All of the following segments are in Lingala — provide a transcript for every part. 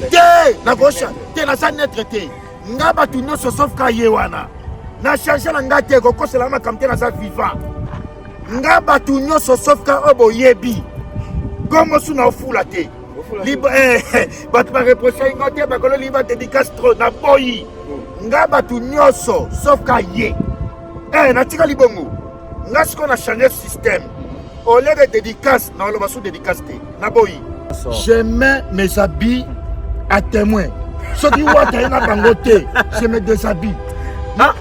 Te, nakosha te, naza neutre te. Nga bato nyonso sauf ka ye wana. Na change na nga te, kokosela makambo te, naza vivant. Nga bato nyonso sauf ka oyo boyebi. Kombo su na ofula te. Eh, bato bareproche nga te, bakolo liba dédicace trop, naboyi. Nga bato nyonso sauf ka ye. Eh, natikali bongo. Nga sikoyo na change système. Au lieu de dédicace, na oloba sous dédicace te. Naboyi. Je mets mes habits à témoin. Soki wata ye na bango te, je me déshabille. Ah.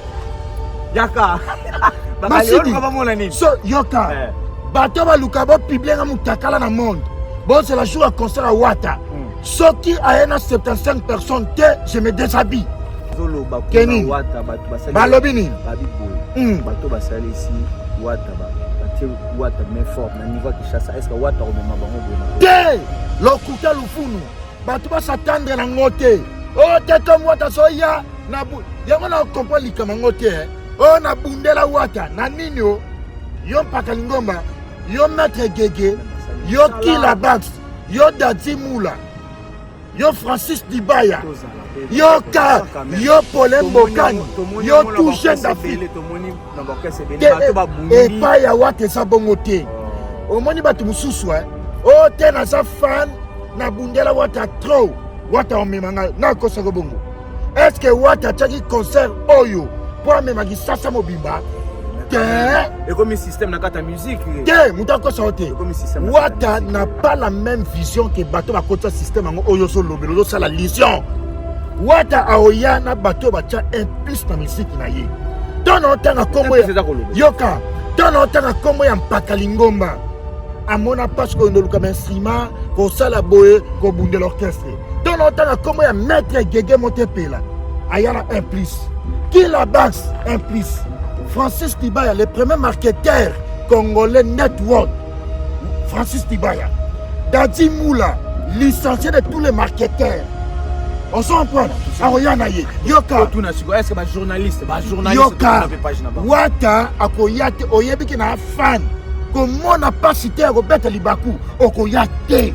Yaka. Masidi. So yoka. Eh. Bato baluka bo publier nga mutakala na monde. Bozela jour ya concert ya Wata. Soki aye na 75 personnes te, je me déshabille. Ozoloba kuna Wata bato basali balobi nini? Babi boye. Bato basalisi Wata ba batie Wata main forte na niveau ya Kinshasa. Est-ce que Wata komema bango boye? Te! Lokuta lufunu. Bato basatendre na ngo te. Oh te comme Wata soya na bu yango na comprendre likambo yango te. Eh. Oh na bundela Wata na nini o? Yo mpaka lingomba, yo maître Gege, yo Kila Bax, yo Dadi Mula, yo Francis Dibaya, yo ka, yo Paulin Mbokani, yo tout jeune d'Afrique. Epai ya Wata eza bongo te. Omoni bato mosusu eh? Oh te naza fan nabundela Wata trop. Wata omema ngai nakosaka bongo. Est-ce que Wata atiaki concert oyo mpo amema Kisasa mobimba? Te. Ekomi système na kati ya musique. Te, moto akosa yo te. Wata n'a pas la même vision que bato bakotisa système yango oyo ozolobela, ozosala lision. Wata aoya na bato oyo batya un plus na musique na ye. Ntango otanga nkombo ya yoka, ntango otanga nkombo ya mpaka lingomba amona mpasi koyenda oluka bainstrument kosala boye kobundela orchestre. Ntango otanga nkombo ya maître Gege Motepela aya na un plus. Kila Bax un plus. Francis Dibaya, le premier marketeur congolais network. Francis Dibaya. Dadi Moula, licencié de tous les marketeurs. On s'en prend. Akoya na ye. Yoka. Est-ce que ba journaliste, ba journaliste Yoka. Wata akoya te oyebi ke na fan. Komona pasi te ya kobeta libaku okoya te.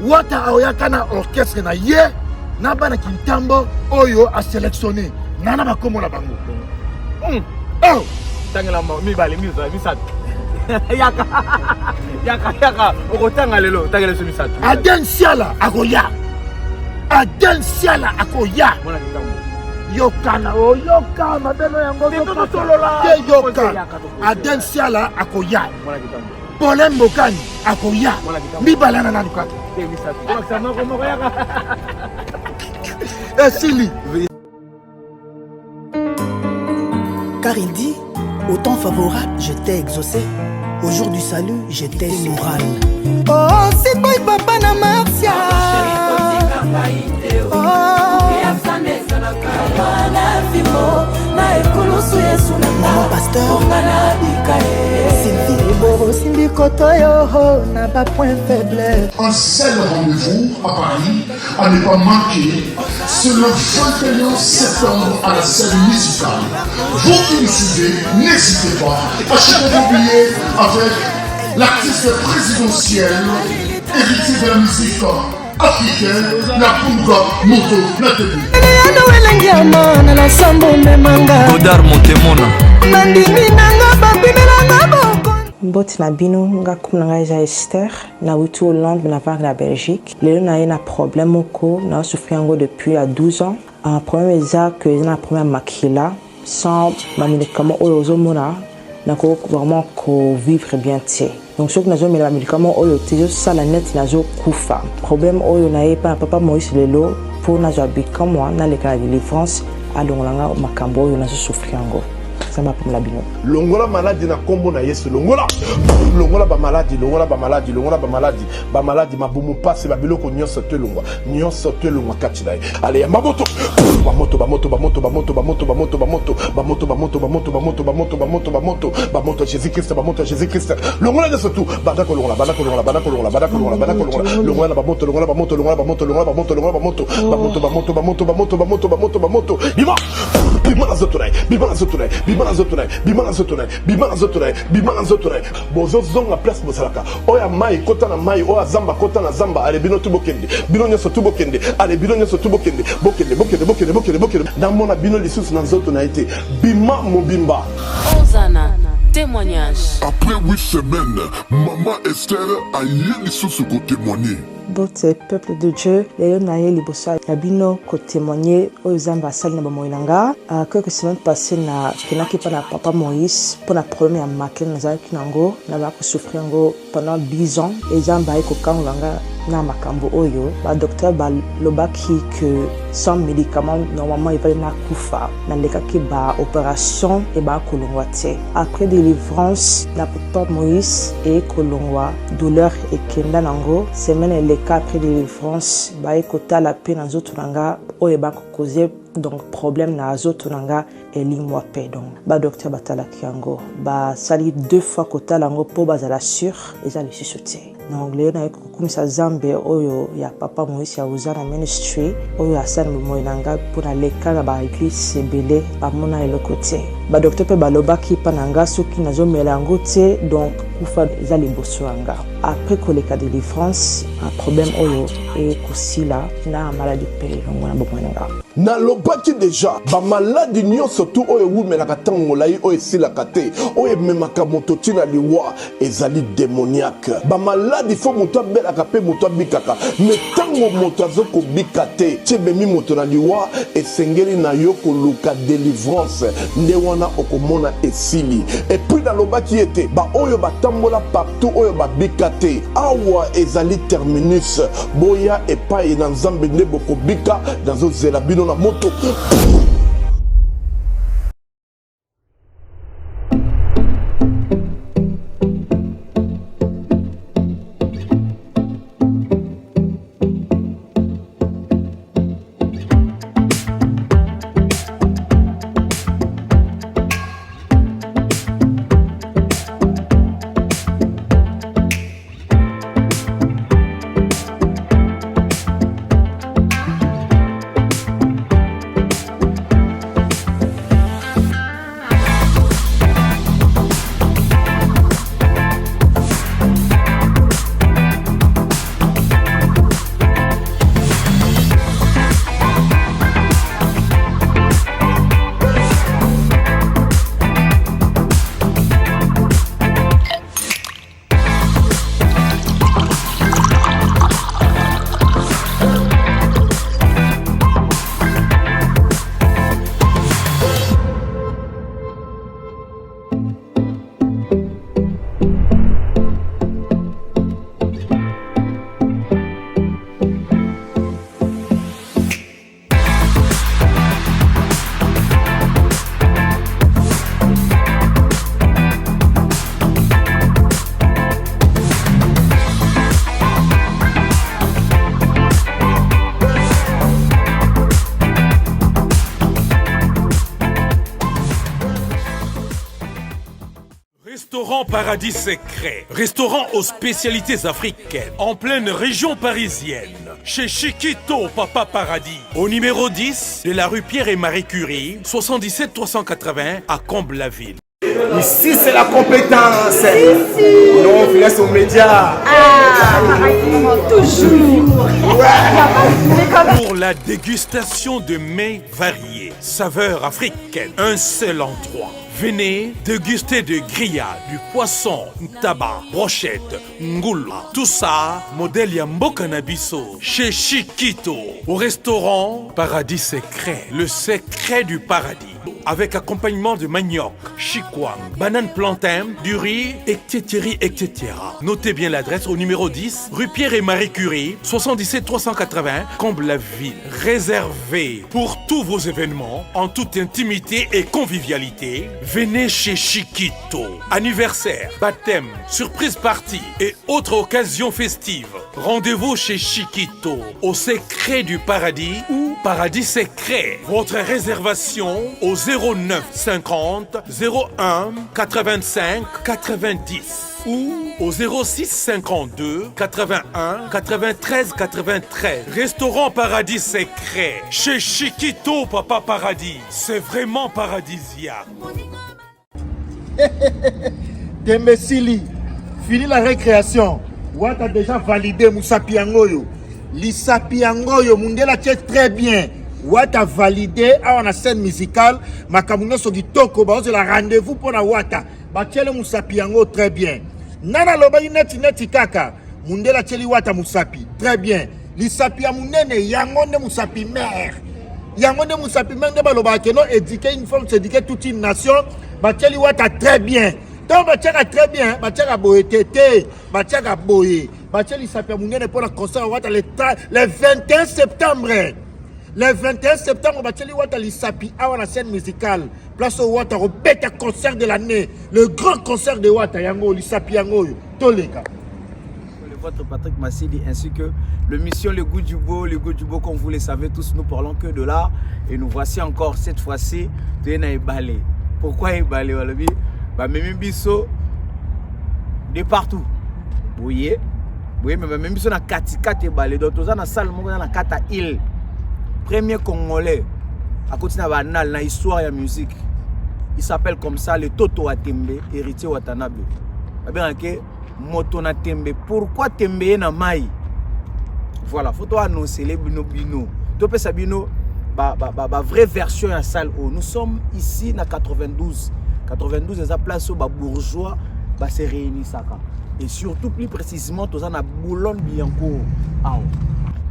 Wata akoyaka na orchestre na ye na bana kintambo oyo a sélectionné na na bakombo na bango. Oh, tangela mibale misato. Yaka. Yaka yaka okotanga lelo tangela biso misato. Aden Siala akoya. Aden Siala akoya. Mwana kintambo. Yokana oyoka mabelo yango te yoka. Aden Siala akoya. Mwana kintambo. Paulin Mbokani akoya. Mibale na nanu kaka. Esili. Car il dit, au temps favorable, je t'ai exaucé. Au jour du salut, je t'ai moral. Oh, c'est boy papa na Marcia. Oh, Maman pasteur, Sylvie. Osimbi koto yo na ba point faible. Un seul rendez-vous à Paris à ne pas manquer, c'est le 21 septembre à la scène musicale. Vous qui nous suivez, n'hésitez pas, achetez vos billets avec l'artiste présidentiel, héritier de la musique africaine, la Kunga Moto Natebu. Godard Montemona. Nandimi nanga bapimelanga boko. Mbote na bino, nga kombo na ngai eza Esther, nawuti Hollande mais navandi na Belgique. Lelo naye na problème moko, nao souffrir yango depuis à 12 ans. Problème eza que eza na problème ya makila, sans ba médicaments oyo ozomona nako vraiment ko vivre bien te. Donc soki nazomela ba médicaments oyo te, ezosala neti nazokufa. Problème oyo naye epai na papa Moïse lelo mpo nazwa bikamwa, naleka na délivrance, alongola nga makambo oyo nazo souffrir yango. Nzambe apambola bino. Longola maladi na kombo na Yesu, longola, longola ba maladi, longola ba maladi, longola ba maladi, ba maladi, mabumu pasi, ba biloko nyonso to elongwa, nyonso to elongwa kati na ye. Ale ya mamoto, bamoto, bamoto, bamoto, bamoto, bamoto, bamoto, bamoto, bamoto, bamoto, bamoto, bamoto, bamoto, bamoto, bamoto, bamoto ya Jésus Christ, bamoto ya Jésus Christ. Longola nyonso tu, banda kolongola, banda kolongola, banda kolongola, banda kolongola, banda kolongola, longola na bamoto, longola bamoto, longola bamoto, longola bamoto, longola bamoto, bamoto, bamoto, bamoto, bamoto, bamoto, bamoto, bamoto, bima. Bima na nzoto na ye, bima na nzoto na ye, bima na nzoto na ye, bima na nzoto na ye, bima na nzoto na ye, bima na nzoto na ye. Bozozonga place bozalaka. Oyo ya mai kota na mai, oyo ya zamba kota na zamba. Ale bino tu bokende, bino nyonso tu bokende, ale bino nyonso tu bokende, bokende, bokende, bokende, bokende, bokende. Namona bino lisusu na nzoto na ye te. Bima mobimba. Hosanna, témoignage. Après 8 semaines, maman Esther aye lisusu ko témoigner. Mbote peuple de Dieu, lelo naye liboso ya bino ko témoigner oyo Nzambe asali na bomoi na nga. Uh, quelques semaines passées na kendaki mpa na papa Moïse mpo na problème ya makila nazalaki nango, na ba ko souffrir yango pendant 10 ans et Nzambe aye kokangola nga na makambo oyo ba docteur balobaki que sans médicament normalement efali nakufa. Nalekaki ba opération ebaa kolongwa te. Après délivrance na papa Moïse eye kolongwa douleur ekenda nango semaine eleka après délivrance baye kotala mpe na nzoto na nga oyo eba kokoze donc problème na nzoto na nga elimwa mpe donc badocteur batalaki yango basali deux fois kotala yango mpo bazala sur eza lisusu te donc lelo naye kokumisa nzambe oyo ya papa moïse ya Hosanna ministry oyo asali bomoi na ngai mpo naleka na baeglise ebele bamona eloko te badocteur mpe balobaki mpa na nga soki nazomela yango te donc kufa eza liboso ya nga après koleka délivrance problème oyo ekosila na maladi mpe elongo na bomoi na nga. Nalobaki deja, ba maladi nionso tout oyo ewumelaka tango molayi, oyo esilaka te, oyo ememaka moto ti na liwa, ezali demoniaque. Ba maladi faut moto abelaka pe moto abikaka, mais tango moto azo kobika te, ti ememi moto na liwa, esengeli na yo koluka delivrance, nde wana okomona esili. Et puis nalobaki ete ba oyo batambola partout oyo babika te, awa ezali terminus, boya epayi na Nzambe nde bokobika, nazozela bino na moto. Restaurant Paradis Secret, restaurant aux spécialités africaines, en pleine région parisienne, chez Chiquito Papa Paradis, au numéro 10 de la rue Pierre et Marie Curie, 77 380 à Comble-la-Ville. Ici, c'est la compétence. Si, Nous, on laisse aux médias. Ah, toujours. Ouais. Pour la dégustation de mets variés, saveurs africaines, un seul endroit. Venez déguster de grillades, du poisson, tabac, brochette, ngoula. Tout ça, modèle ya mboka na biso, chez Chiquito, au restaurant Paradis Secret, le secret du paradis. Avec accompagnement de manioc, chikwang, banane plantain, du riz, etc., etc. Notez bien l'adresse au numéro 10, rue Pierre et Marie Curie, 77 380, Comble-la-Ville. Réservé pour tous vos événements, en toute intimité et convivialité, venez chez Chiquito. Anniversaire, baptême, surprise party et autres occasions festives. Rendez-vous chez Chiquito, au secret du paradis ou paradis secret. Votre réservation au 09 50 01 85 90 ou au 06 52 81 93 93. Restaurant Paradis Secret chez Chiquito Papa Paradis. C'est vraiment paradisiaque. Tembe sili, fini la récréation. Wata déjà validé musapi yango oyo. Lisapi yango oyo mundele atie très bien. Wata validé awa na scène musicale makambo nyonso kitoko baozela rendez-vous mpo na Wata batiele musapi yango très bien. Nana alobaki neti neti kaka mundele atieli Wata musapi très bien. Lisapi ya munene yango nde musapi mère. Yango nde musapi mère nde balobaka que non éduquer une femme c'est éduquer toute une nation. Batieli Wata très bien. Ntango batiaka très bien, batiaka boye te te, batiaka boye. Batie lisapi ya munene mpo na concert ya Wata le, le 21 septembre. Le 21 septembre batieli Wata lisapi awa na scène musicale. Place oyo Wata kobeta concert de l'année, le grand concert de Wata yango lisapi yango oyo toleka. Le votre Patrick Massidi ainsi que le mission Le Goût du Beau, Le Goût du Beau, comme vous le savez tous, nous parlons que de l'art et nous voici encore cette fois-ci de Ebale. Pourquoi Ebale Walobi? Bah même biso de partout. Vous voyez? Vous voyez, mais même biso na katikati Ebale. Donc toza na salle moko na kata île. Premier Congolais à côté na banal na histoire ya musique. Il s'appelle comme ça le Toto Atembe, héritier Watanabe. Babengake moto na tembe pourquoi tembe ye na mai voilà faut to annoncer les bino bino topesa bino ba, ba, ba, ba vraie version ya salle oyo nous sommes ici na 92 92 eza place oyo ba bourgeois ba se réunissaka et surtout plus précisément toza na Boulogne Billancourt awa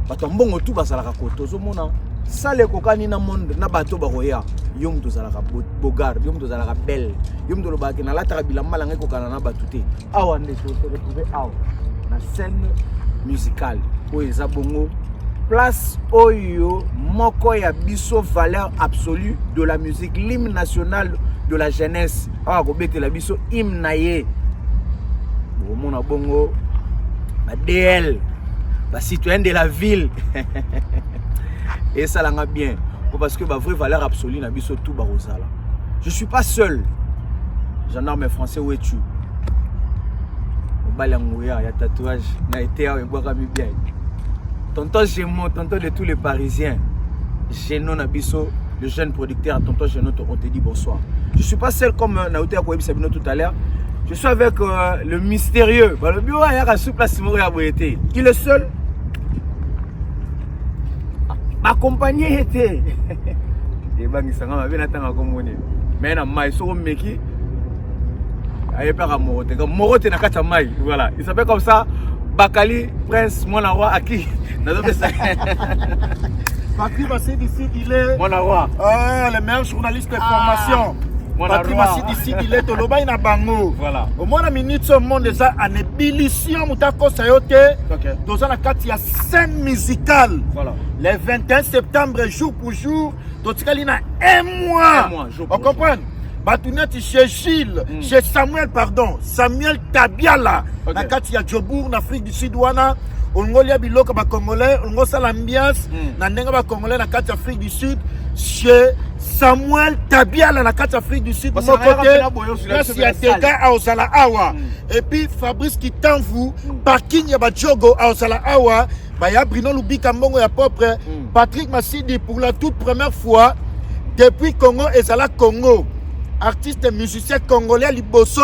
bato ya mbongo tu bazalaka ko tozomona sale ekokani na monde na bato bakoya yo moto ozalaka bogar yo moto ozalaka belle yo moto olobaka ke nalataka bilamba na ngai ekokana na bato te awa nde se retrouve awa na scène musicale oyo eza bongo place oyo moko ya biso valeur absolue de la musique l'hymne national de la jeunesse awa akobetela biso hymne na ye bokomona bongo ba DL ba citoyen de la ville esalanga bien po parce que ba vraie valeur absolue na biso tout bakozala je suis pas seul gendarme français où es-tu mobali ya nguya ya tatouage na ete awa ebwakami bien tonton Gemo tonton de tous les parisiens Geno na biso le jeune producteur tonton Geno on te dit bonsoir je suis pas seul comme euh, nauti ya koyebisa bino tout à l'heure je suis avec euh, le mystérieux balobi oyo ayaka sur place moko ya boye te il est seul accompagné ye te ebangisa nga mabe natanga kombo nini me na mai soki omeki ayebaka moko te moko te na kati ya mai voilà il s'appelle comme ça bakali prince mwana roi aki nazopesa Patrick Massid ici, il est. Mwana roi. Ah, le meilleur journaliste de formation. Ah, Patrick Massid ici, il est toloba ina bango. Voilà. Au moins, la minute, au monde déjà en ébullition, mutakosa yo te. Ok. Toza na kati ya scène musicale. Voilà. Le 21 septembre, jour pour jour, totikali na un mois. Un mois, jour On pour comprend? bato neti chez Gilles, chez Samuel, pardon, Samuel Tabiala, Ok. na kati ya Jobourg, na Afrique du Sud wana, olingo olia biloko ba congolais, olingo osala ambiance na ndenge ba congolais na kati ya Afrique du Sud, chez Samuel Tabiala na kati ya Afrique du Sud, Parce moko que te, na boyo, sur la place ya salle. Teka aozala awa. Et puis Fabrice Kitanvu, parking ya ba Djogo aozala awa, baya Bruno Lubika mbongo ya propre, Patrick Masidi pour la toute première fois depuis Congo ezala Congo. Artiste musicien congolais liboso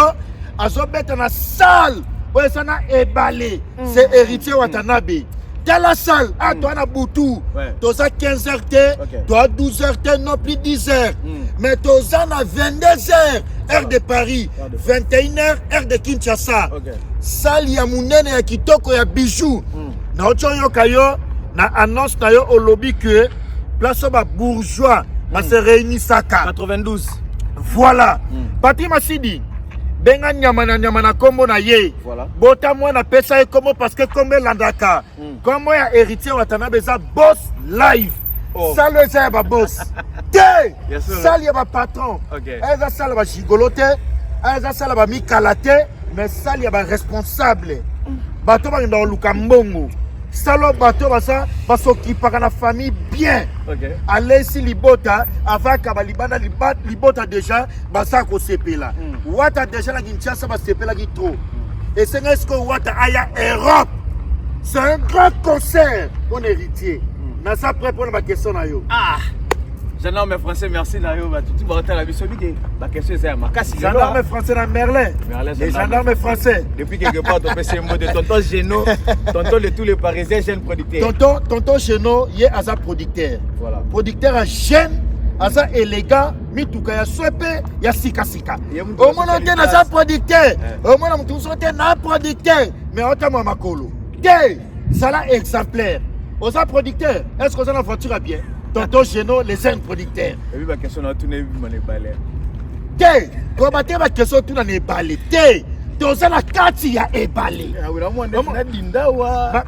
azobeta na salle oyo eza na ebale, c'est Héritier Watanabe. Tala salle, ah toa na butu, Ouais. toza 15 heures te, Ok. toa 12 heures te, non plus 10 heures. Mais toza na 22 heures, heure de Paris, 21 heures, heure de Kinshasa. Ok. Salle ya munene ya kitoko ya bijou. Na oti oyoka yo na annonce na yo olobi que place oyo ba bourgeois ba se réunissaka. 92 Voilà. Patrick Masidi, benga nyama na nyama na kombo na ye. Voilà. Bota mwana pesa ye kombo parce que kombo elandaka. Kombo ya Héritier Watanabe eza boss live. Oh. Salle eza ya ba boss. Te! Yes, sir. Salle ya ba patron. Ok. Eza salle ya ba gigolo te. Eza salle ya ba mikala te, mais salle ya ba responsable. Bato bakenda koluka mbongo. Salo bato baza basokipaka na famille bien. Okay. Alesi libota avaka balibanda libota déjà baza kosepela. Wata déjà na Kinshasa basepelaki trop. Esengeli sikoyo Wata aya Europe. C'est un grand concert mon héritier. Naza prêt pour ma question na yo. Ah. Gendarme français, merci na yo. Batutu baotala biso bike ba question eza ya makasi. Gendarme français na Merlin. Merlin Les gendarmes français. Depuis quelque part topesi mot de tonton Geno, tonton de tous les Parisiens jeune producteur. Tonton tonton Geno ye aza producteur. Voilà. Producteur ya jeune aza élégant mituka ya swepe ya sikasika omona te naza producteur omona moto mosusu te na producteur mais otamwa makolo te zala exemplaire oza producteur est ce que oza na voiture ya bien tonton Geno les jeunes producteurs ebi baquestion na otuna ebima na ebale te koba te baquestion otuna na ebale te toza na kati ya ebale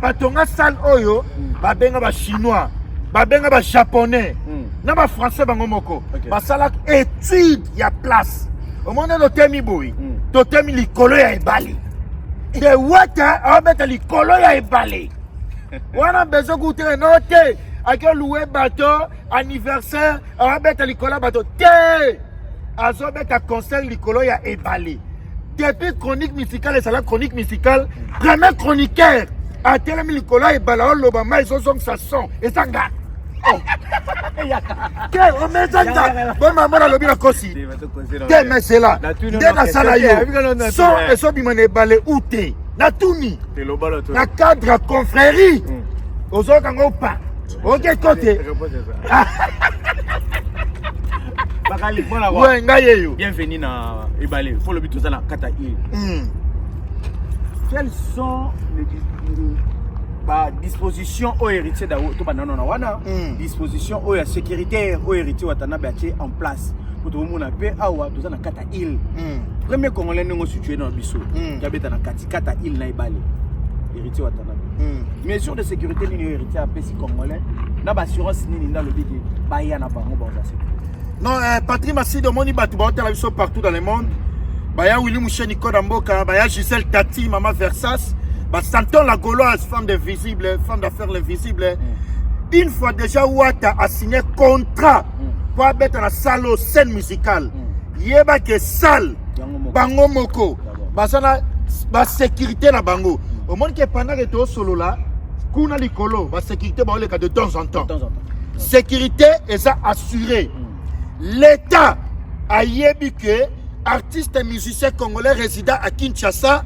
batonga salle oyo babenga bachinois babenga bajaponais na bafrançais bango moko basalaka étude ya place omoni totemi boye totemi likolo ya ebale te wata aobeta likolo ya ebale wana besoin kutere no te ake louer bateau anniversaire aobeta likolo ya bateau te azobeta concert likolo ya ebale depuis chronique musicale ezala chronique musicale premier chroniqueur atelemi likolo ya ebale aoloba mai ezozongisa son eza nga te omeza nga bomama nalobi nakosi te mesela nde nasala yo son ezobima na ebale ou te natuni na cadre ya confrérie ozoyoka ngo pa oke kote ouais ngai yeyo bienvenue na ebale fo lobi toza na kata ile quelles sont les ba disposition oyo héritier to banano na wana disposition oyo ya sécuritaire oyo héritier Watanabe atie en place po tokomona mpe awa toza na kata ile premier congolais ndenge ositue na biso abeta na katikati ya ile na ebale héritier Watanabe mesure de sécurité nini oyo héritier apesi congolais na baassurance nini nde alobi ke baya na bango baoza sécurité non Patrick Masidi omoni bato baotala biso partout dans le monde baya Willy Moucheni Koda Mboka baya Gisèle Tati Mama Versas basanton la Gauloise femme d'invisible femme d'affaires l'invisible une fois déjà Wata a signé contrat po abeta na salle oyo scène musicale yeba ke salle bango moko baza na basécurité na bango omoni ke pendant ke tosolola kuna likolo basécurité baoleka de temps en temps sécurité eza assurée l'état ayebi ke artiste musicien congolais résident à Kinshasa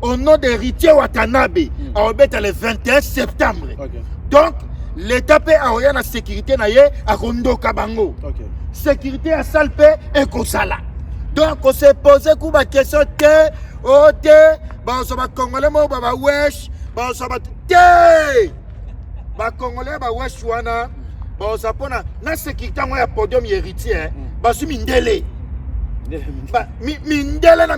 au nom d'héritier Watanabe aobeta le 21 septembre donc l'état mpe aoya na sécurité na ye akondoka bango sécurité ya salle mpe ekozala donc ose pose ku baquestion te o te bazwa bacongolais moko ba bawesh bazwa bato te bacongolais bawesh wana bazwa mpona na sécurité yango ya podium ya héritier bazwi mindele mindele na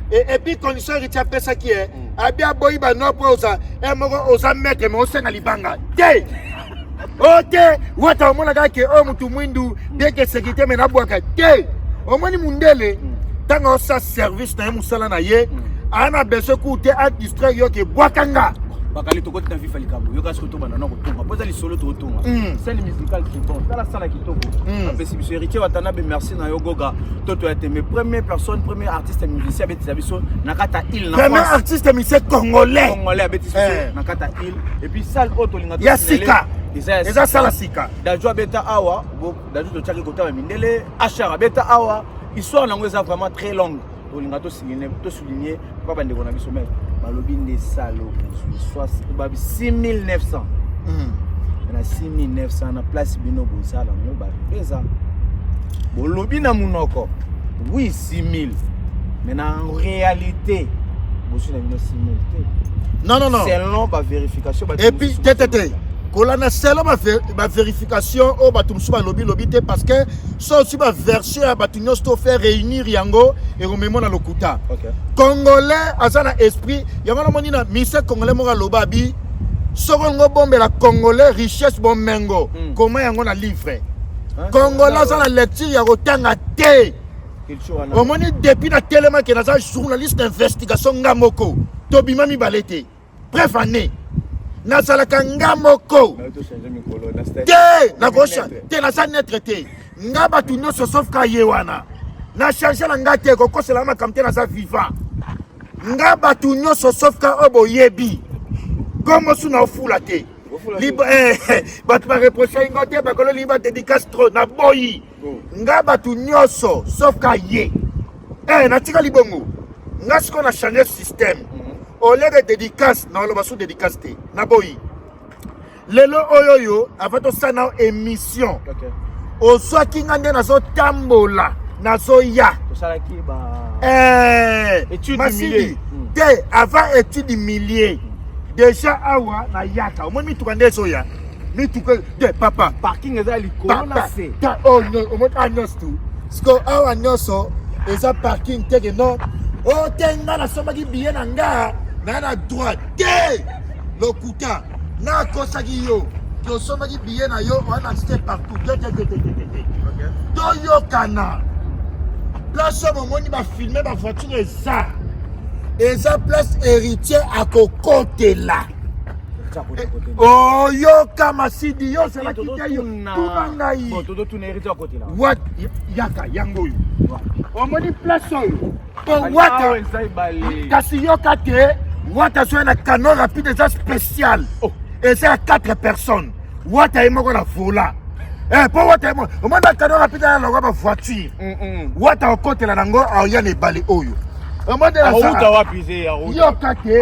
et puis condition héritier apesaki ye abi aboyi bano mpo oza e moko oza maître me osenga libanga te o te wata omonaka ke oyo motu mwindu bien ke sécurité me nabwaka te omoni mundele ntango osala service na ye mosala na ye aa na besoin ku te adistraire yo ke bwaka nga bakali tokoti na vifa likambo yoka soki tobanda na kotonga mpo eza lisolo tokotonga scène musicale c'est bon tala sala kitoko apesi biso héritier Watanabe merci na yo goga toto ya tembe première personne premier artiste musicien abetisa biso na kati ya ile na premier artiste musicien congolais congolais abetisa biso na kati ya ile et puis salle oyo tolinga ya sika eza sala sika Daju abeta awa Daju totiaki kotala mindele Achar abeta awa histoire nango eza vraiment très longue tolinga tosouligne mpa bandeko na biso me balobi nde salo babi 6900 na 6900 na place bino bozala yango bapeza bolobi na monoko oui 6000 mais na réalité bozwi na bino 6000 te non non non selon bavérification et puis te te te kolanda selon bavérification oyo bato mosusu balobi lobi te parce que so osi baversion ya bato nyonso to faire réunir yango ekomema na lokuta congolais aza na esprit yango namoni na ministère congolais moko aloba abi soki olingi obombela congolais richesse bomengo koma yango na livre congolais aza na lecture ya kotanga te omoni depuis natelemaki naza journaliste d'investigation nga moko tobima mibale te bref année. Nazalaka nga moko te, nakosha te, naza netre te. Nga bato nyonso sauf ka ye wana na change na nga te, kokosela makambo te, naza vivant. Nga bato nyonso sauf ka oyo boyebi kombo su na ofula te. Bato bareproche ngo te, bakolo liba dédicace trop, naboyi. Nga bato nyonso sauf ka ye. Natikali bongo. Nga sikoyo na change système. Au lieu de dédicace, naoloba su dédicace te, naboyi. Lelo oyo oyo avant tosala nao émission, ozwaki nga nde nazotambola, nazoya Masidi te, avant étude millier déjà awa nayaka. Omoni mituka nde ezoya, mituka te papa. Parking eza likolo na se. Omoni awa nyonso tu siko, awa nyonso eza parking teke. Non, o te, nga nasombaki billet na nga naa na droit te. Lokuta, nakosaki yo ke osombaki billet na yo wana accès partout te, te, te, te, te, te. Toyokana, place oyo bomoni bafilme bavoiture eza place Héritier akokotela. Oyoka Masidi, yo ozalaki te, yo tuna ngai. Yaka yango oyo omoni place oyo po Wata. Kasi yoka te, Wata soki na canot rapide eza spécial, eza ya 4 personnes. Wata ye moko na vola mpo Wata ye moko omoni ba canot rapide ya longa bavoiture. Wata okotela nango, aoya na ebale oyo. Auta wapi ze? Yoka te,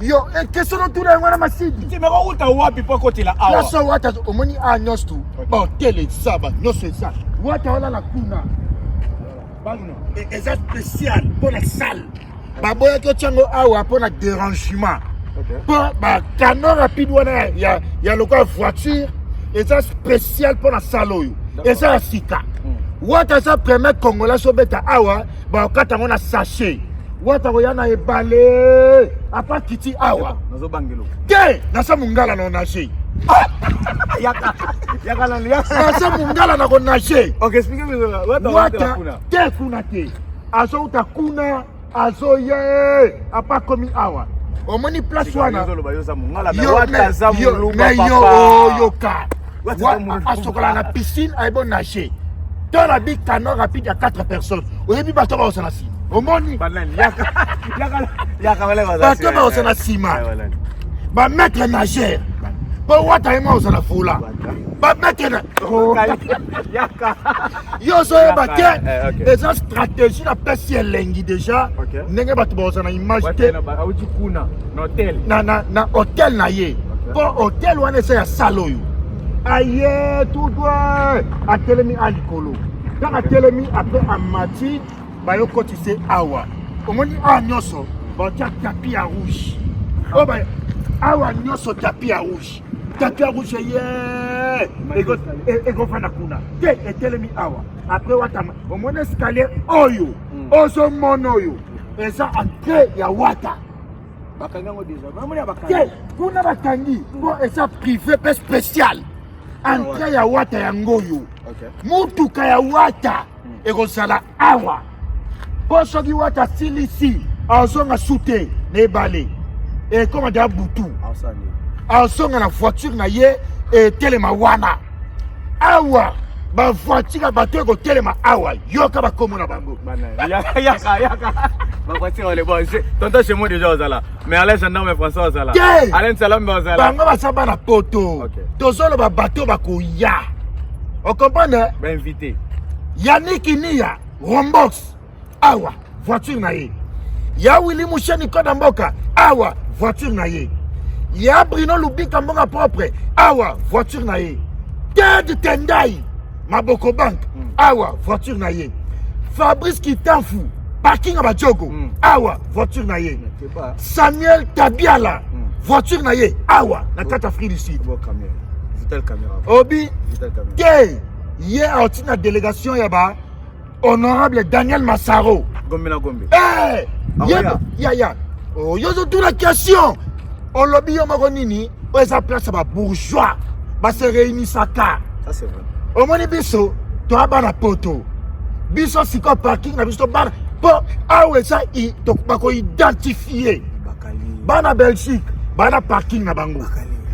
yo question notuna yango wana, Masidi. Auta wapi mpo akotela awa? Place Wata omoni awa nyonso tu, bahotel eza, banyonso eza. Wata olala kuna, eza spécial mpo na salle. Baboyaki otyango awa mpo na dérangement, mpo bacanot rapide wana ya lokola voiture eza spécial mpo na salle oyo eza ya sika. Wata aza premier Congolais sobeta awa, bakokata yango na sachet. Wata koya na ebale apa kiti awa te. Naza mongala na onage, naza mongala na konage. Wata te, kuna te, azouta kuna, azoya apa komi awa. Omoni place wana yo, oyoka, asokola na piscine, ayebi onage to na bi canot rapide ya 4 personnes. Oyebi bato baosa na nsima, omoni bato baosa na nsima, bamaître nageur, mpo Wata ye mwa ozala fula bamaître na yo ozoyeba te. Eza stratégie napesi elengi déjà ndenge bato baoza na image te na hotel na ye, mpo hotel wana eza ya salle oyo. Aye tout droit, atelemi a likolo. Ntango atelemi, après amati, bayokotise awa. Omoni awa nyonso batia tapis ya rouge oyo, awa nyonso tapis ya rouge, tapis ya rouge ye ekofanda kuna te, etelemi awa. Après Wata, omoni escalier oyo ozomona oyo eza entrée ya Wata. Te, kuna bakangi mpo eza privé mpe spécial. Entrée ya Wata yango oyo. Mutuka ya Wata ekozala awa, mpo soki Wata asilisi, azonga su te na ebale, ekoma deya butu, azonga na voiture na ye etelema wana. Awa bavoiture ya bato ekotelema awa, yoka bakombo na bango. Tonton chez moi déjà ozala, mais Alain gendarme François ozala. Te. Alain Salambe ozala. Bango baza bana poto. Tozoloba bato bakoya, ocomprendre? Bainvité. Yannick Nia Rombox, awa voiture na ye. Ya Willi Musheni Koda Mboka, awa voiture na ye. Ya Bruno Lubika Mboka propre, awa voiture na ye. Ted Tendai Maboko Bank, awa voiture na ye. Fabrice Kitanfu, parking ya bajogo, awa voiture na ye. Samuel Tabiala, voiture na ye awa na kati Afrique du Sud. Obi te, ye aoti na délégation ya ba honorable Daniel Masaro. Gombe na Gombe. Eh, ya ya yo ozotuna question, olobi yo moko nini? Oyo eza place ya babourgeois base réunisaka. Omoni biso toya bana poto, biso sikoyo parking na biso bana, mpo awa eza bakoidentifie bana Belgique, bana parking na bango.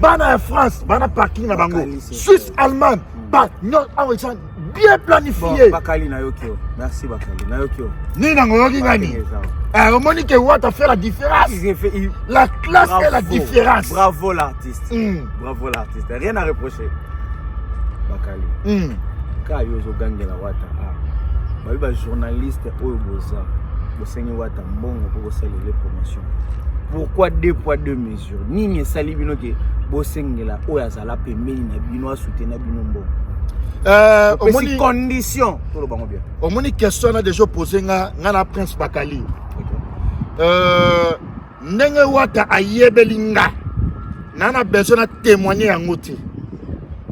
Bana ya France bana parking na bango. Suisse, Allemagne, ba non awa eza bien planifié. Bon, Bakali nayoki yo. Merci Bakali, nayoki yo. Nini nango oyoki ngani? Eh, omoni ke Wata fait la différence. La classe est la différence. Bravo l'artiste. Bravo l'artiste. Rien à reprocher. Bakali. Ka yo ozogangela Wata. Ah. Babi ba journaliste oyo boza. Bosengi Wata mbongo po bosalela promotion. Pourquoi deux poids deux mesures? Nini esali bino ke bosengela oyo azala pembeni na bino asoutenir bino mbongo? Omoni condition toloba ngo bien. Omoni question na déjà posé nga nga na Prince Bakali. Okay. Ndenge Wata ayebeli nga na na besoin na témoigner yango te.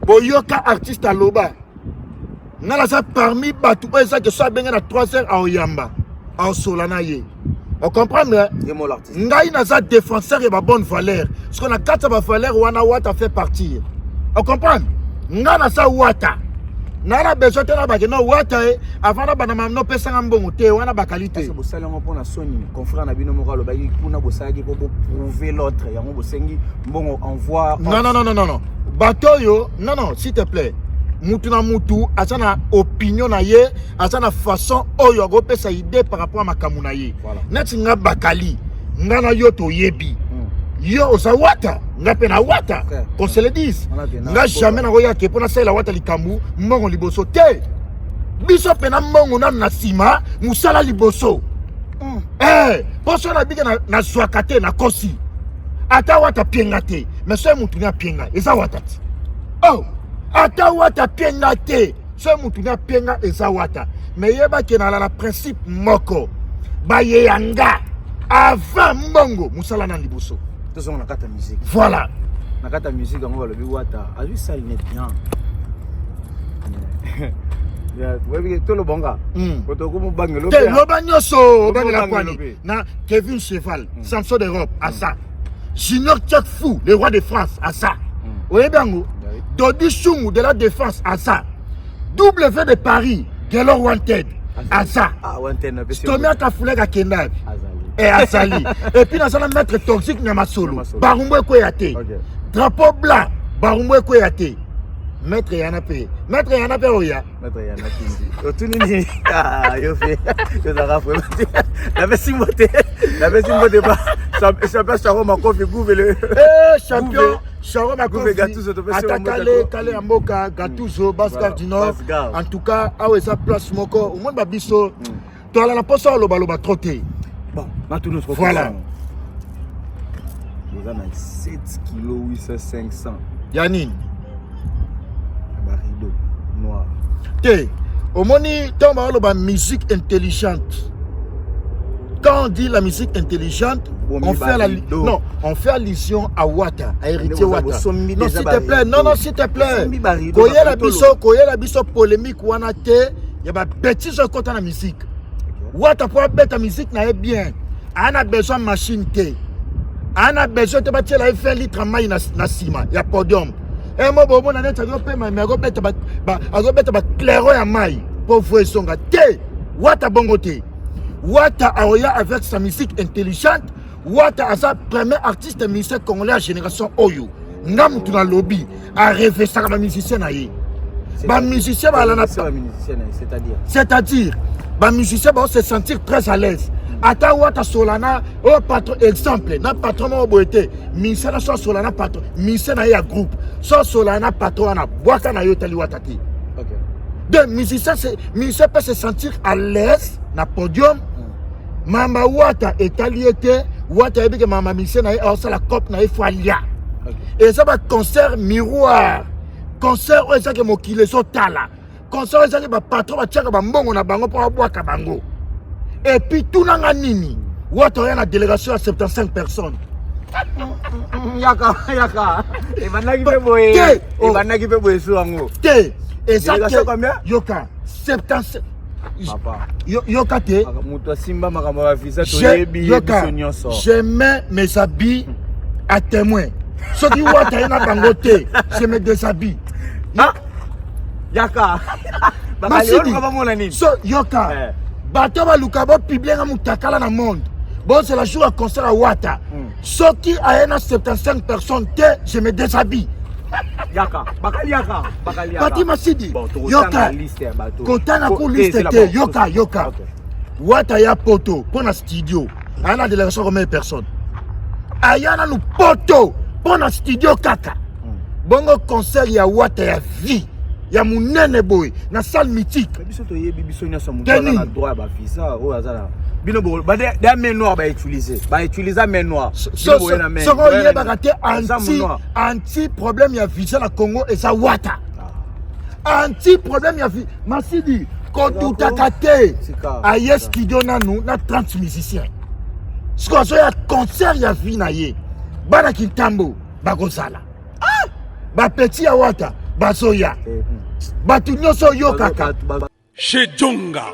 Boyoka artiste aloba nga naza parmi bato oyo eza ke so abenge na 3 heures aoyamba aosola na ye ocomprendre ngai naza défenseur ya babonne valeur siko na kati ya bavaleur wana Wata fait partir ocomprendre nga naza Wata na na besoin te na bake no Wata e avant na banda mamno pesanga mbongo te wana bakali te bosali yango mpona soni confrère na bino moko alobaki kuna bosalaki mpo boprouve l'autre yango bosengi mbongo envoi. Non, non, non, non, non, bato oyo, non, non, s'il te plaît, mutu na mutu aza na opinion na ye, aza na façon oyo akopesa idée par rapport à makambo na ye. Neti nga Bakali, nga na yo toyebi. Yo oza Wata, nga mpe na Wata, qu'on se le dise. Nga jamais nakoya ke mpo nasalela Wata likambo mbongo liboso te. Biso mpe na mbongo nanu na nsima, mosala liboso. Eh, mpo so nabike nazwaka te, nakosi. Ata Wata pienga te, mais so mutu ni apienga, eza Wata ti. Oh, ata Wata pienga te, so mutu ni apienga eza Wata. Mais yeba ke nala na principe moko. Baye yanga avant mbongo mosala na liboso. Tozonga na kati ya musique. Voilà. Na kati ya musique yango balobi Wata azwi sale net bien. Toloba nga te, loba nyonso obangela kwani na Kevin Cheval, Samson d'Europe aza, Junior Tchak Fou, le roi de France aza, oyebi yango, Dodi Chungu de la Défense aza, W de Paris, Gelor Wanted aza, Stomia Kafulek akenda e azali, et puis naza na maître toxique na masolo barumbu ekweya te, drapeau blanc barumbu ekweya te, maître yana pe, maître yana pe oya. Maître yana kindi otuni nini? Ah, yo fe tozalaka vraiment te. Napesi mbote, napesi mbote ba champion Charo Makofi Gouvele. Eh, champion Charo Makofi Gattuso, topesi ata kale kale ya mboka Gattuso, Bascar du Nord. En tout cas awa eza place moko omoni babiso toala na posa olobaloba trop te. Bon, natuni. Voilà. Oza na 7 kilo 800 500 ya nini? Barideau noir. Te, omoni ntango baoloba musique intelligente, quand on dit la musique intelligente, on fait la, non, on fait allusion à Wata, à Héritier Wata. Non, s'il te plaît, non, non, s'il te plaît. Koyela biso, koyela biso polémique wana te, ya ba bêtises ekota na musique. Wata po abeta musique na ye bien, ana besoin machine te. Ana besoin te batiela ye 20 litres mai na na nsima ya podium. Emo bomona neti azopema me azobeta ba azobeta ba clairon ya mai po voix esonga te. Wata bongo te. Wata aoya avec sa musique intelligente. Wata aza premier artiste musicien congolais ya génération oyo. Nga mutu na lobi arevesaka ba musicien na ye. Ba musicien ba lana, c'est-à-dire ba musicien ba se sentir très à l'aise. Ata Wata solana oh patron, exemple na patron moko boye te, musicien na so solana patron, musicien na ye ya groupe so solana patron wana bwaka na yo etali Wata te. Donc musicien, musicien peut se sentir à l'aise na podium. Mama Wata etali ye te. Wata ayebi ke mama musicien na ye aosala cope na ye fo alia. Eza ba concert miroir, concert oyo ezaki mokili ezotala, concert oyo ezaki bapatron batiaka bambongo na bango mpo babwaka bango. Et puis tunanga nini, Wata oya na délégation ya 75 personnes. Yaka yaka, ebandaki mpe boye, ebandaki mpe boye su yango te. Eza te, yoka 75. Papa. Yoka te. Moto asimba makambo ya visa toyebi ye biso nyonso. Je mets mes habits à témoin. Soki Wata ye na bango te, je me déshabille. Ah! Yaka. Masidi. So yoka. Bato baluka bapublie nga mutakala na monde. Bozela jour ya concert ya Wata. Soki aye na 75 personnes te, je me déshabille. Yaka, bakaliaka, bakaliaka. Pati Masidi, Bon, yoka. tokotanga liste ya bato. Kotanga Ko- ku liste eh, te, c'est yoka, yoka. Ok. Wata ya poto mpo na studio. Aya na délégation combien de personnes? Aya nanu poto mpo na studio kaka. Bongo concert ya Wata ya vie ya munene boye na salle mythique. Mais biso toyebi biso nyonso moto aza na droit ya bavisa oyo aza na bino bo ba da main noire ba utiliser ba utiliser main noire. Bino boye na main. Soki oyebaka te Aza anti noir. anti problème ya visa na Congo eza Wata. Anti problème ya vi Masidi kodutaka te. Sika. Aye studio nanu na 30 musiciens. Sikoyo azoya concert ya vie na ye. Bana Kintambo bakozala. Ah! Ba petit ya Wata bazoya. Bato nyonso oyokaka. Chez Djonga,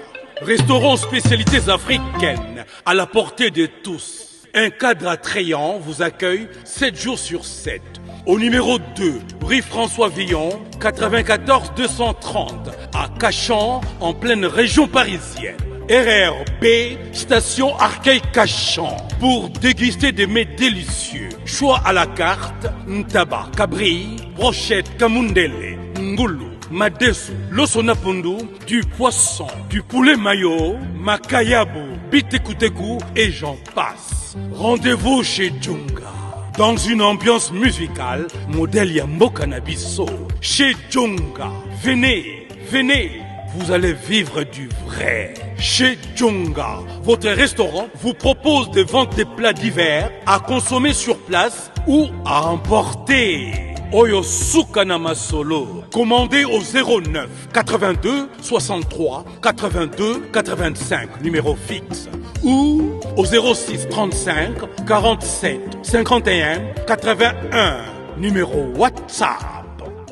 restaurant spécialités africaines à la portée de tous. Un cadre attrayant vous accueille 7 jours sur 7. Au numéro 2, rue François Villon, 94 230, à Cachan, en pleine région parisienne. RRB, station Arcueil-Cachan, pour déguster des mets délicieux. Choix à la carte, ntaba, cabri, brochette, kamundele, ngulu, madesu, loso na pondu, du poisson, du poulet mayo, makayabu, bitekuteku et j'en passe. Rendez-vous chez Djonga. Dans une ambiance musicale, modèle ya mboka na biso. Chez Djonga, venez, venez, vous allez vivre du vrai. Chez Djonga, votre restaurant vous propose de vendre des plats divers à consommer sur place ou à emporter. Oyo suka na masolo. Commandez au 09 82 63 82 85, numéro fixe. Ou au 06 35 47 51 81, numéro WhatsApp.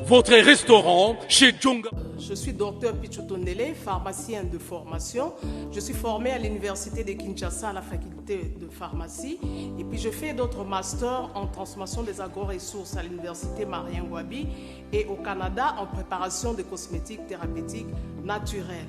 Votre restaurant chez Djonga. Je suis docteur Pichou Tondele, pharmacien de formation. Je suis formée à l'université de Kinshasa à la faculté de pharmacie. Et puis je fais d'autres masters en transformation des agro-ressources à l'université Marien Ngouabi et au Canada en préparation de cosmétiques thérapeutiques naturels.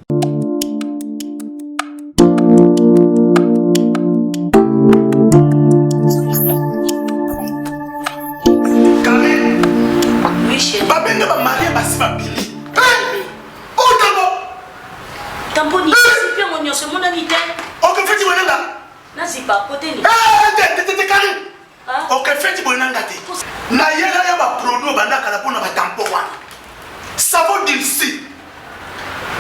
Babenge ba marie basi babili. Otango. Tamponi, zipi yango nyonso emonani te. Okefeti boye nanga. Nazipa kote ni. Te te te Karine. Okefeti boye nanga te. Nayela ya ba produit obanda kala mpona ba tampon wana. Savon Dilsi.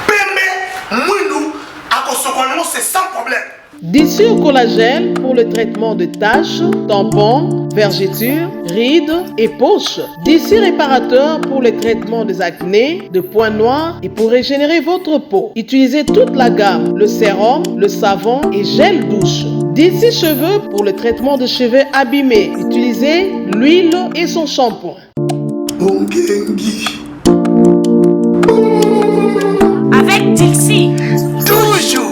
Pembe mwindu akosokola yango c'est sans problème. Dissure collagène pour le traitement de taches, tampons, vergetures, rides et poches. Dissure réparateur pour le traitement des acnés, de points noirs et pour régénérer votre peau. Utilisez toute la gamme, le sérum, le savon et gel douche. D'ici cheveux pour le traitement de cheveux abîmés. Utilisez l'huile et son shampoing. Avec Dixie. Toujours.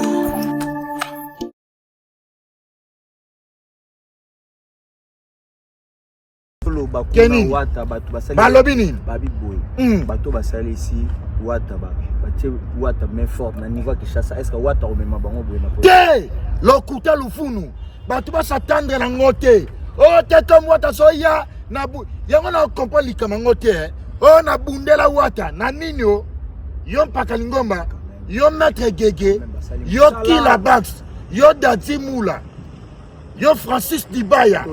Toloba kuna Kenny. Wata bato basali Balobi nini? Babi boye. Bato basalisi Wata ba batie Wata main forte na niveau ya Kinshasa. Est-ce que Wata omema bango boye na poto? Te lokuta lufunu bato basatendre nango te oyo te comme Wata azoya na bu yango na comprendre likambo yango te eh. Oyo nabundela Wata na nini o yo mpaka lingomba yo maître Gege yo Kila Bax yo Dadi Mula yo Francis Dibaya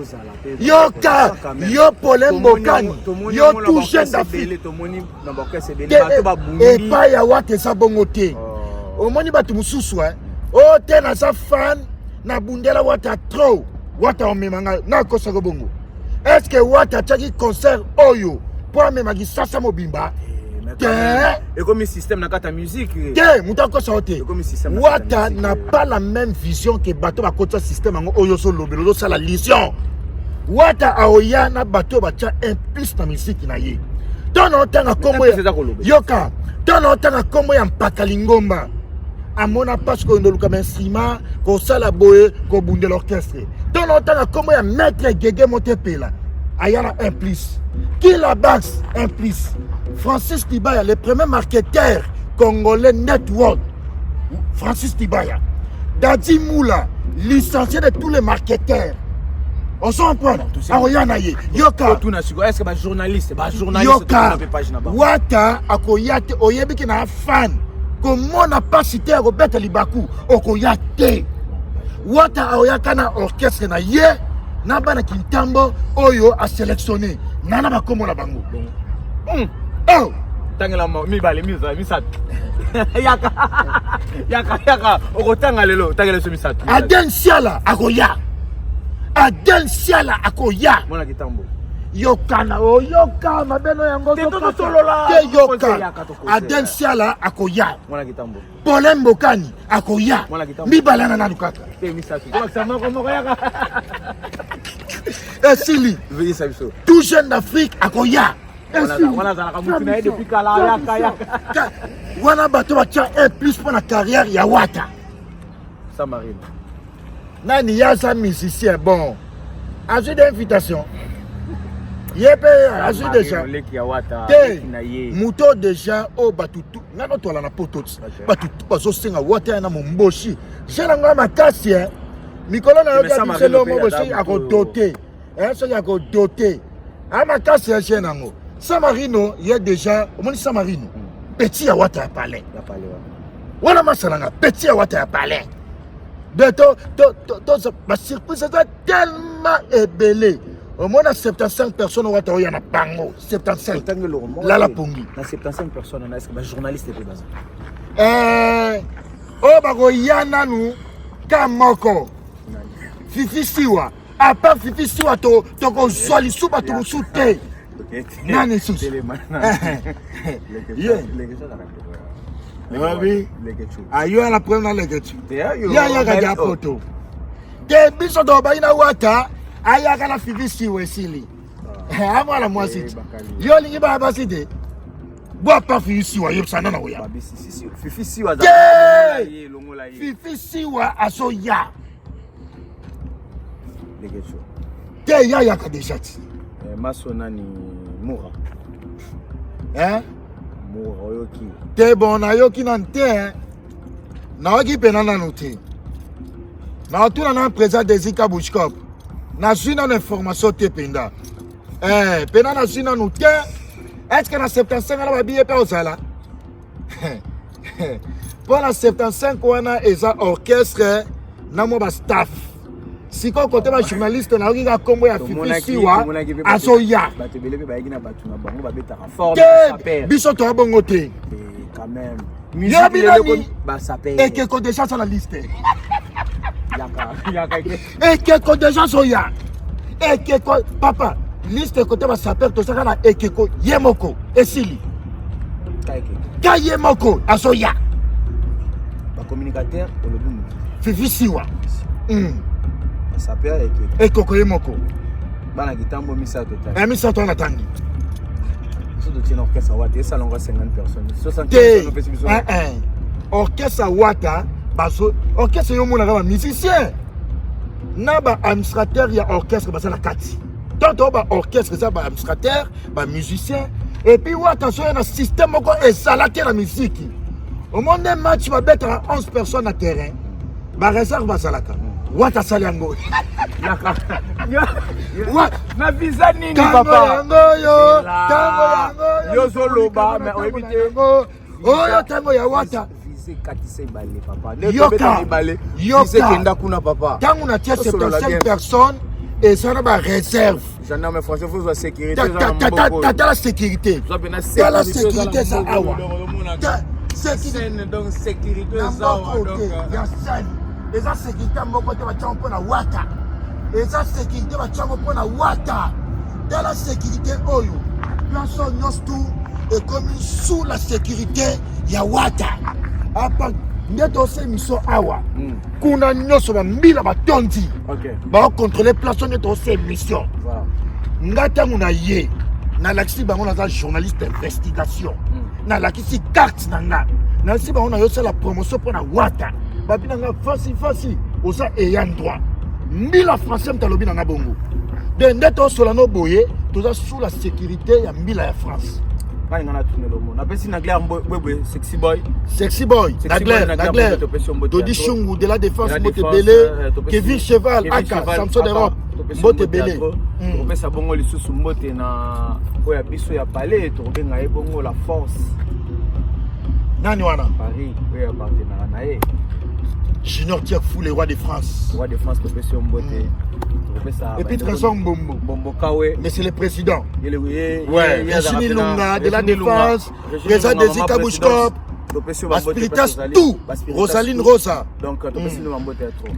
yo ka yo Paulin Mbokani yo tout jeune d'Afrique tomoni na baorchestre ebele te bato babungi epai ya Wata eza bongo te. Omoni bato mosusu oyo te naza fan nabundela Wata trop Wata omema ngai nakosaka bongo. Est ce que Wata atiaki concert oyo mpo amema Kisasa mobimba te? Ekomi système na kati ya musique. Te moto akosa yo te. Ekomi système na kati ya Wata musique. n'a pas la même vision que bato bakotisa système yango oyo ozolobela ozosala lision. Wata aoya na bato oyo batya un plus na musique na ye. Ntango na otanga nkombo ya plus eza kolobela. yoka, ntango na otanga nkombo ya mpaka lingomba amona mpasi koyenda oluka bainstrument kosala boye kobundela orchestre. Ntango na otanga nkombo ya maître Gege Motepela aya na un plus, Kila Bax un plus, Francis Dibaya le premier marketeur congolais network, Francis Dibaya, Dadi Moula Licencié de tous les marketeurs. Ozo comprendre? Akoya na ye. Yoka. Tuna sikoyo, est-ce que ba journaliste, ba journaliste Yoka. Wata akoya te, oyebi ke na fan. Komona pasi te akobeta libaku, okoya te. Wata akoyaka na orchestre na ye na bana Kintambo oyo a sélectionné nana bakombo na bango. Oh. Tangela mibale, misato. Yaka. Yaka, yaka. Okotanga lelo, tangela biso misato. Aden Siala akoya. Aden Siala akoya. Mwana Kitambo. Yokana oyoka mabeno yango te totolola te yoka. Aden Siala akoya. Mwana Kitambo. Paulin Mbokani akoya. Mibale na nanu kaka. Te misato. Tobakisa moko moko yaka. Esili. Tout jeune d'Afrique akoya. Wana bato batya un plus mpo na carrière ya Wata. Samarine. Nani ye aza musicien bon azwi de invitation ye mpe azwi déjà te moto déjà oyo bato tu ngai notwala na poto ti bato tu bazosenga wata ya na momboshi je na ngai makasi e mikolo na yoki abiselo moko soki akodote soki akodote a makasi ya jeune yango Samarino ye déjà omoni Samarino petit ya wata ya palais wana masalanga petit ya wata ya palais de to to to to ba surprise eza tellement ebele omona 75 personnes wata oya na bango 75 lala pongi na 75 personnes na est-ce que ba journaliste pe baza eh oyo bakoya nanu ka moko Fifi Siwa à part Fifi Siwa to tokozwa lisusu bato mosusu te nani lisusu ye oyebi ayo ala problème na Leketchou ye ayaka ja poto te biso tobaki na wata ayaka na Fifi Siwa esili amwana mwasi ti yo olingi baya basi te bwa pa Fifi Siwa yebisa nana oya Fifi Siwa te Fifi Siwa azoya te ye ayaka deja ti eh, maso nani mura eh? mura oyoki te bon nayoki nanu te eh? nayoki mpena nanu te naotuna na président desika bushcop nazwi nanu information te mpenza eh, mpena nazwi nanu te estce na 75 na babiye mpe ozala mpo na 75 wana eza orchestre na mwa bastaff sikoyo kote bajournaliste nayoki kaka nkombo ya Fifi Siwa azoya te biso toya bongo te yebi nani ekeko deja aza na liste ekeko deja azoya ekeko papa liste kote basaper tozaka na ekeko ye moko esili ka ye moko azoya bacommunicateur olobi motu Fifi Siwa basaper ekeko ekoko ye moko bana kitambo misato ta misato wana tangi biso totie na orchestre wata esalonga 50 personnes te orchestre wata bazo orchestre yo omonaka bamusicien na baadministrateur ya orchestre baza na kati tant to baorchestre eza baadministrateur bamusicien epuis wata soya na système moko ezala te na miziki omoni nde match babetaka 11 personnes na terrain bareserve bazalaka wata asali yango na visa nini papa yango oyo ntango yango yo ozoloba mais oyebi te oyo ntango ya wata yoka yoka kuna papa ntango natia 75 personnes eza na bareserve gendarme français faut zwa sécurité tata la sécurité tala sécurité eza awa donc sécurité eza awa ya scène eza sécurité moko te batiango mpo na wata eza sécurité batiango mpo na wata tala sécurité oyo place oyo nyonso tu ekomi sous la sécurité ya wata apa nde tosa émission awa kuna nyonso bambila batondi baocontrole place oyo nde tosa émission nga ntango na ye nalakisi bango naza journaliste investigation nalakisi carte na nga nalakisi bango nayosala promotion mpo na wata babi na nga fasi fasi oza ayant droit mbila français moto alobi na nga bongo de nde tosola no boye toza sous la sécurité ya mbila ya france. Ngai nga natunela omo napesi na Claire Mbwebwe sexy boy. Sexy boy na Claire, na Claire Dodi Shungu de la défense, mbote ebele. Kevin Cheval aka Samson d'Europe, mbote ebele. Tokopesa bongo lisusu mbote na oyo ya biso ya palais, tokobenga ye bongo la force. Nani wana? Paris oyo appartenaka na ye. Junior Tiek Fou, le roi de France. Roi de France, topesi yo mbote. Tokopesa Et puis Trésor Mbombo. Mbombo Kawe. Mais c'est le président. Ouais, Virginie Lunga de la Défense, Président Desi Kabouchkop, Aspiritas tout, Rosaline Rosa. Donc topesi no mbote ya trop.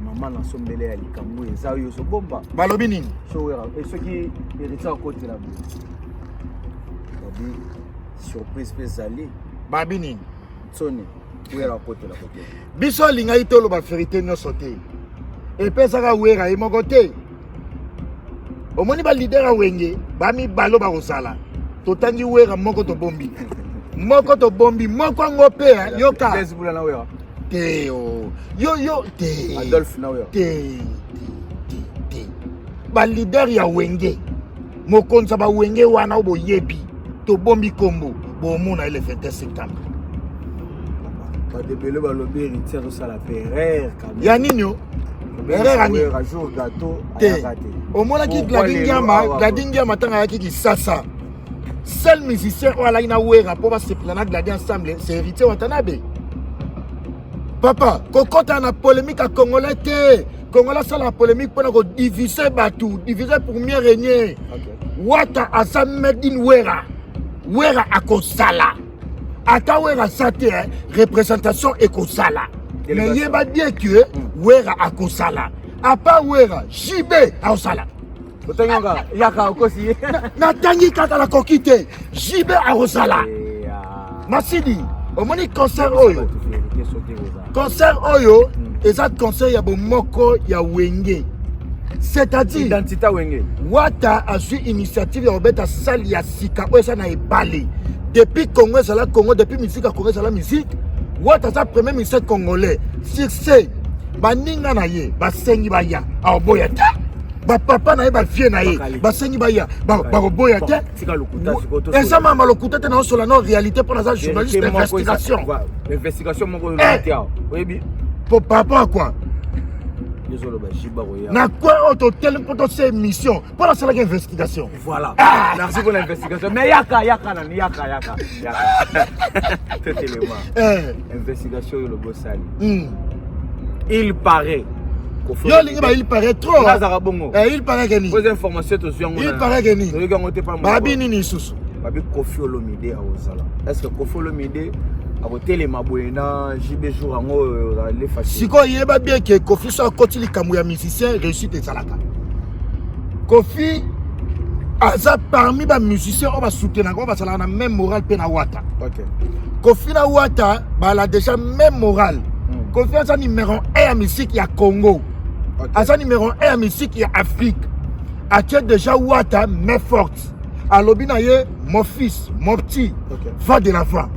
Mama na sombele ya likambo eza oyo ozobomba. Balobi nini? Soki héritier akotela boye. Babi surprise mpe ezali. Babi nini? Soni wera akotela kote. Biso alingaki toloba verité nyonso te. Epesaka wera ye moko te. Omoni ba leader ya wenge ba mibalo bakozala. Totangi wera moko tobombi. Moko tobombi, moko yango mpe yoka. Blaise Bula na wera. Te oh. Yo yo te. Adolphe na wera. Te te te. Ba leader ya wenge. Mokonzi ya ba wenge wana oyo boyebi. Tobombi kombo bomona ye le 21 septembre. Bato ebele balobi héritier azosala mpe erreur. Ya nini o? Erreur ya nini? Jour gâteau te. Omonaki Glady Ngiama, Glady Ngiama ntango ayaki Kisasa. Seul musicien oyo alaki na Wera mpo basepela na Glady ensemble, c'est héritier Watanabe. Papa, kokota na polémique ya Congolais te. Congolais asala polémique mpona kodivise bato, diviser pour mieux régner. Okay. Wata aza made in Wera. Wera akosala. Ata Wera aza te, représentation ekosala. Mais yeba bien que Wera akosala. À part Wera, JB akosala. Otangaka yaka okosi. Natangi kaka nakoki te. JB akosala. Masidi, omoni concert oyo. Concert oyo eza concert ya bomoko ya Wenge. C'est-à-dire identité Wenge. Wata azwi initiative ya kobeta salle ya sika oyo eza na ebale. Depuis Congo ezala Congo, depuis musique ya Congo ezala musique, Wata aza premier musicien congolais. Succès baninga na ye basengi baya, aoboya te. Bapapa na ye bavie na ye basengi baya, bakoboya te. Eza mama lokuta te, naosola no réalité mpo naza journaliste d'investigation. Investigation moko oyebi po par rapport à quoi? Na coin oyo totelemi mpo tosala émission mpo nasalaki investigation. Voilà. Merci pour l'investigation. Mais yaka yaka nani yaka yaka yaka. Totelema. Investigation oyo lobosali. Il paraît. Yo olingi ba il paraît trop. Nazaka bongo. Il paraît que nini? Aux informations tozwi yango. Il paraît que nini? Toyoki yango te pa. Babi nini lisusu? Babi Koffi Olomide akozala. Est-ce que Koffi Olomide akotelema boye na JB jour yango oyo ozala facile? Sikoyo yeba bien que Koffi so akoti likambo ya musicien réussite ezalaka. Koffi aza parmi ba musiciens oyo basoutenaka oyo bazalaka na même morale mpe na Wata. Okay. Koffi na Wata bala déjà même morale. Koffi aza numéro 1 ya musique ya Congo. Okay. Aza numéro 1 ya musique ya Afrique. Atie déjà Wata main forte. Alobi na ye mon fils, mon petit, okay. Va de l'avant.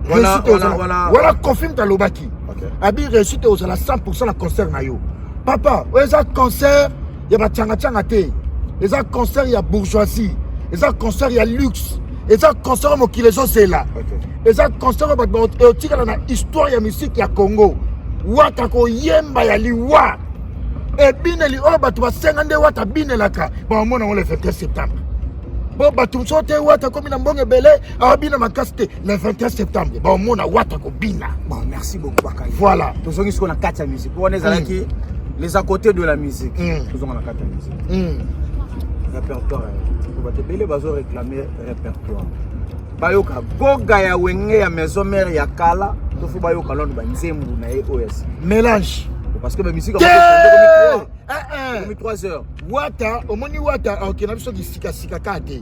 Voilà, voilà, voilà. Voilà Koffi alobaki. Okay. Abi réussite ozala 100% na concert na yo. Papa, oyo eza concert ya bachanga-changa te. Eza concert ya bourgeoisie. Eza concert ya luxe. Eza concert ya mokili ezozela. Okay. Eza concert oyo bato eotikala na histoire ya musique ya Congo. Wata koyemba ya liwa. Ebineli oyo bato basenga nde Wata binelaka, bamona ngo le 21 septembre. Bo bato mosusu te Wata komi na mbongo ebele, abina makasi te le 21 septembre. Bamona Wata kobina. Bon, merci beaucoup Bakali. Voilà. Tozongi sikoyo na kati ya musique. Wana ezalaki les à côté de la musique. Tozonga na kati ya musique. Répertoire. Bato ebele bazo réclamer répertoire. Bayoka goga ya wenge ya maison mère ya kala, tofu bayoka londo ba nzembo na ye oyo ya sika. Mélange. Parce que ba musique ekomi 3 heures. Wata, omoni Wata akokenda biso kisika sika kaka te.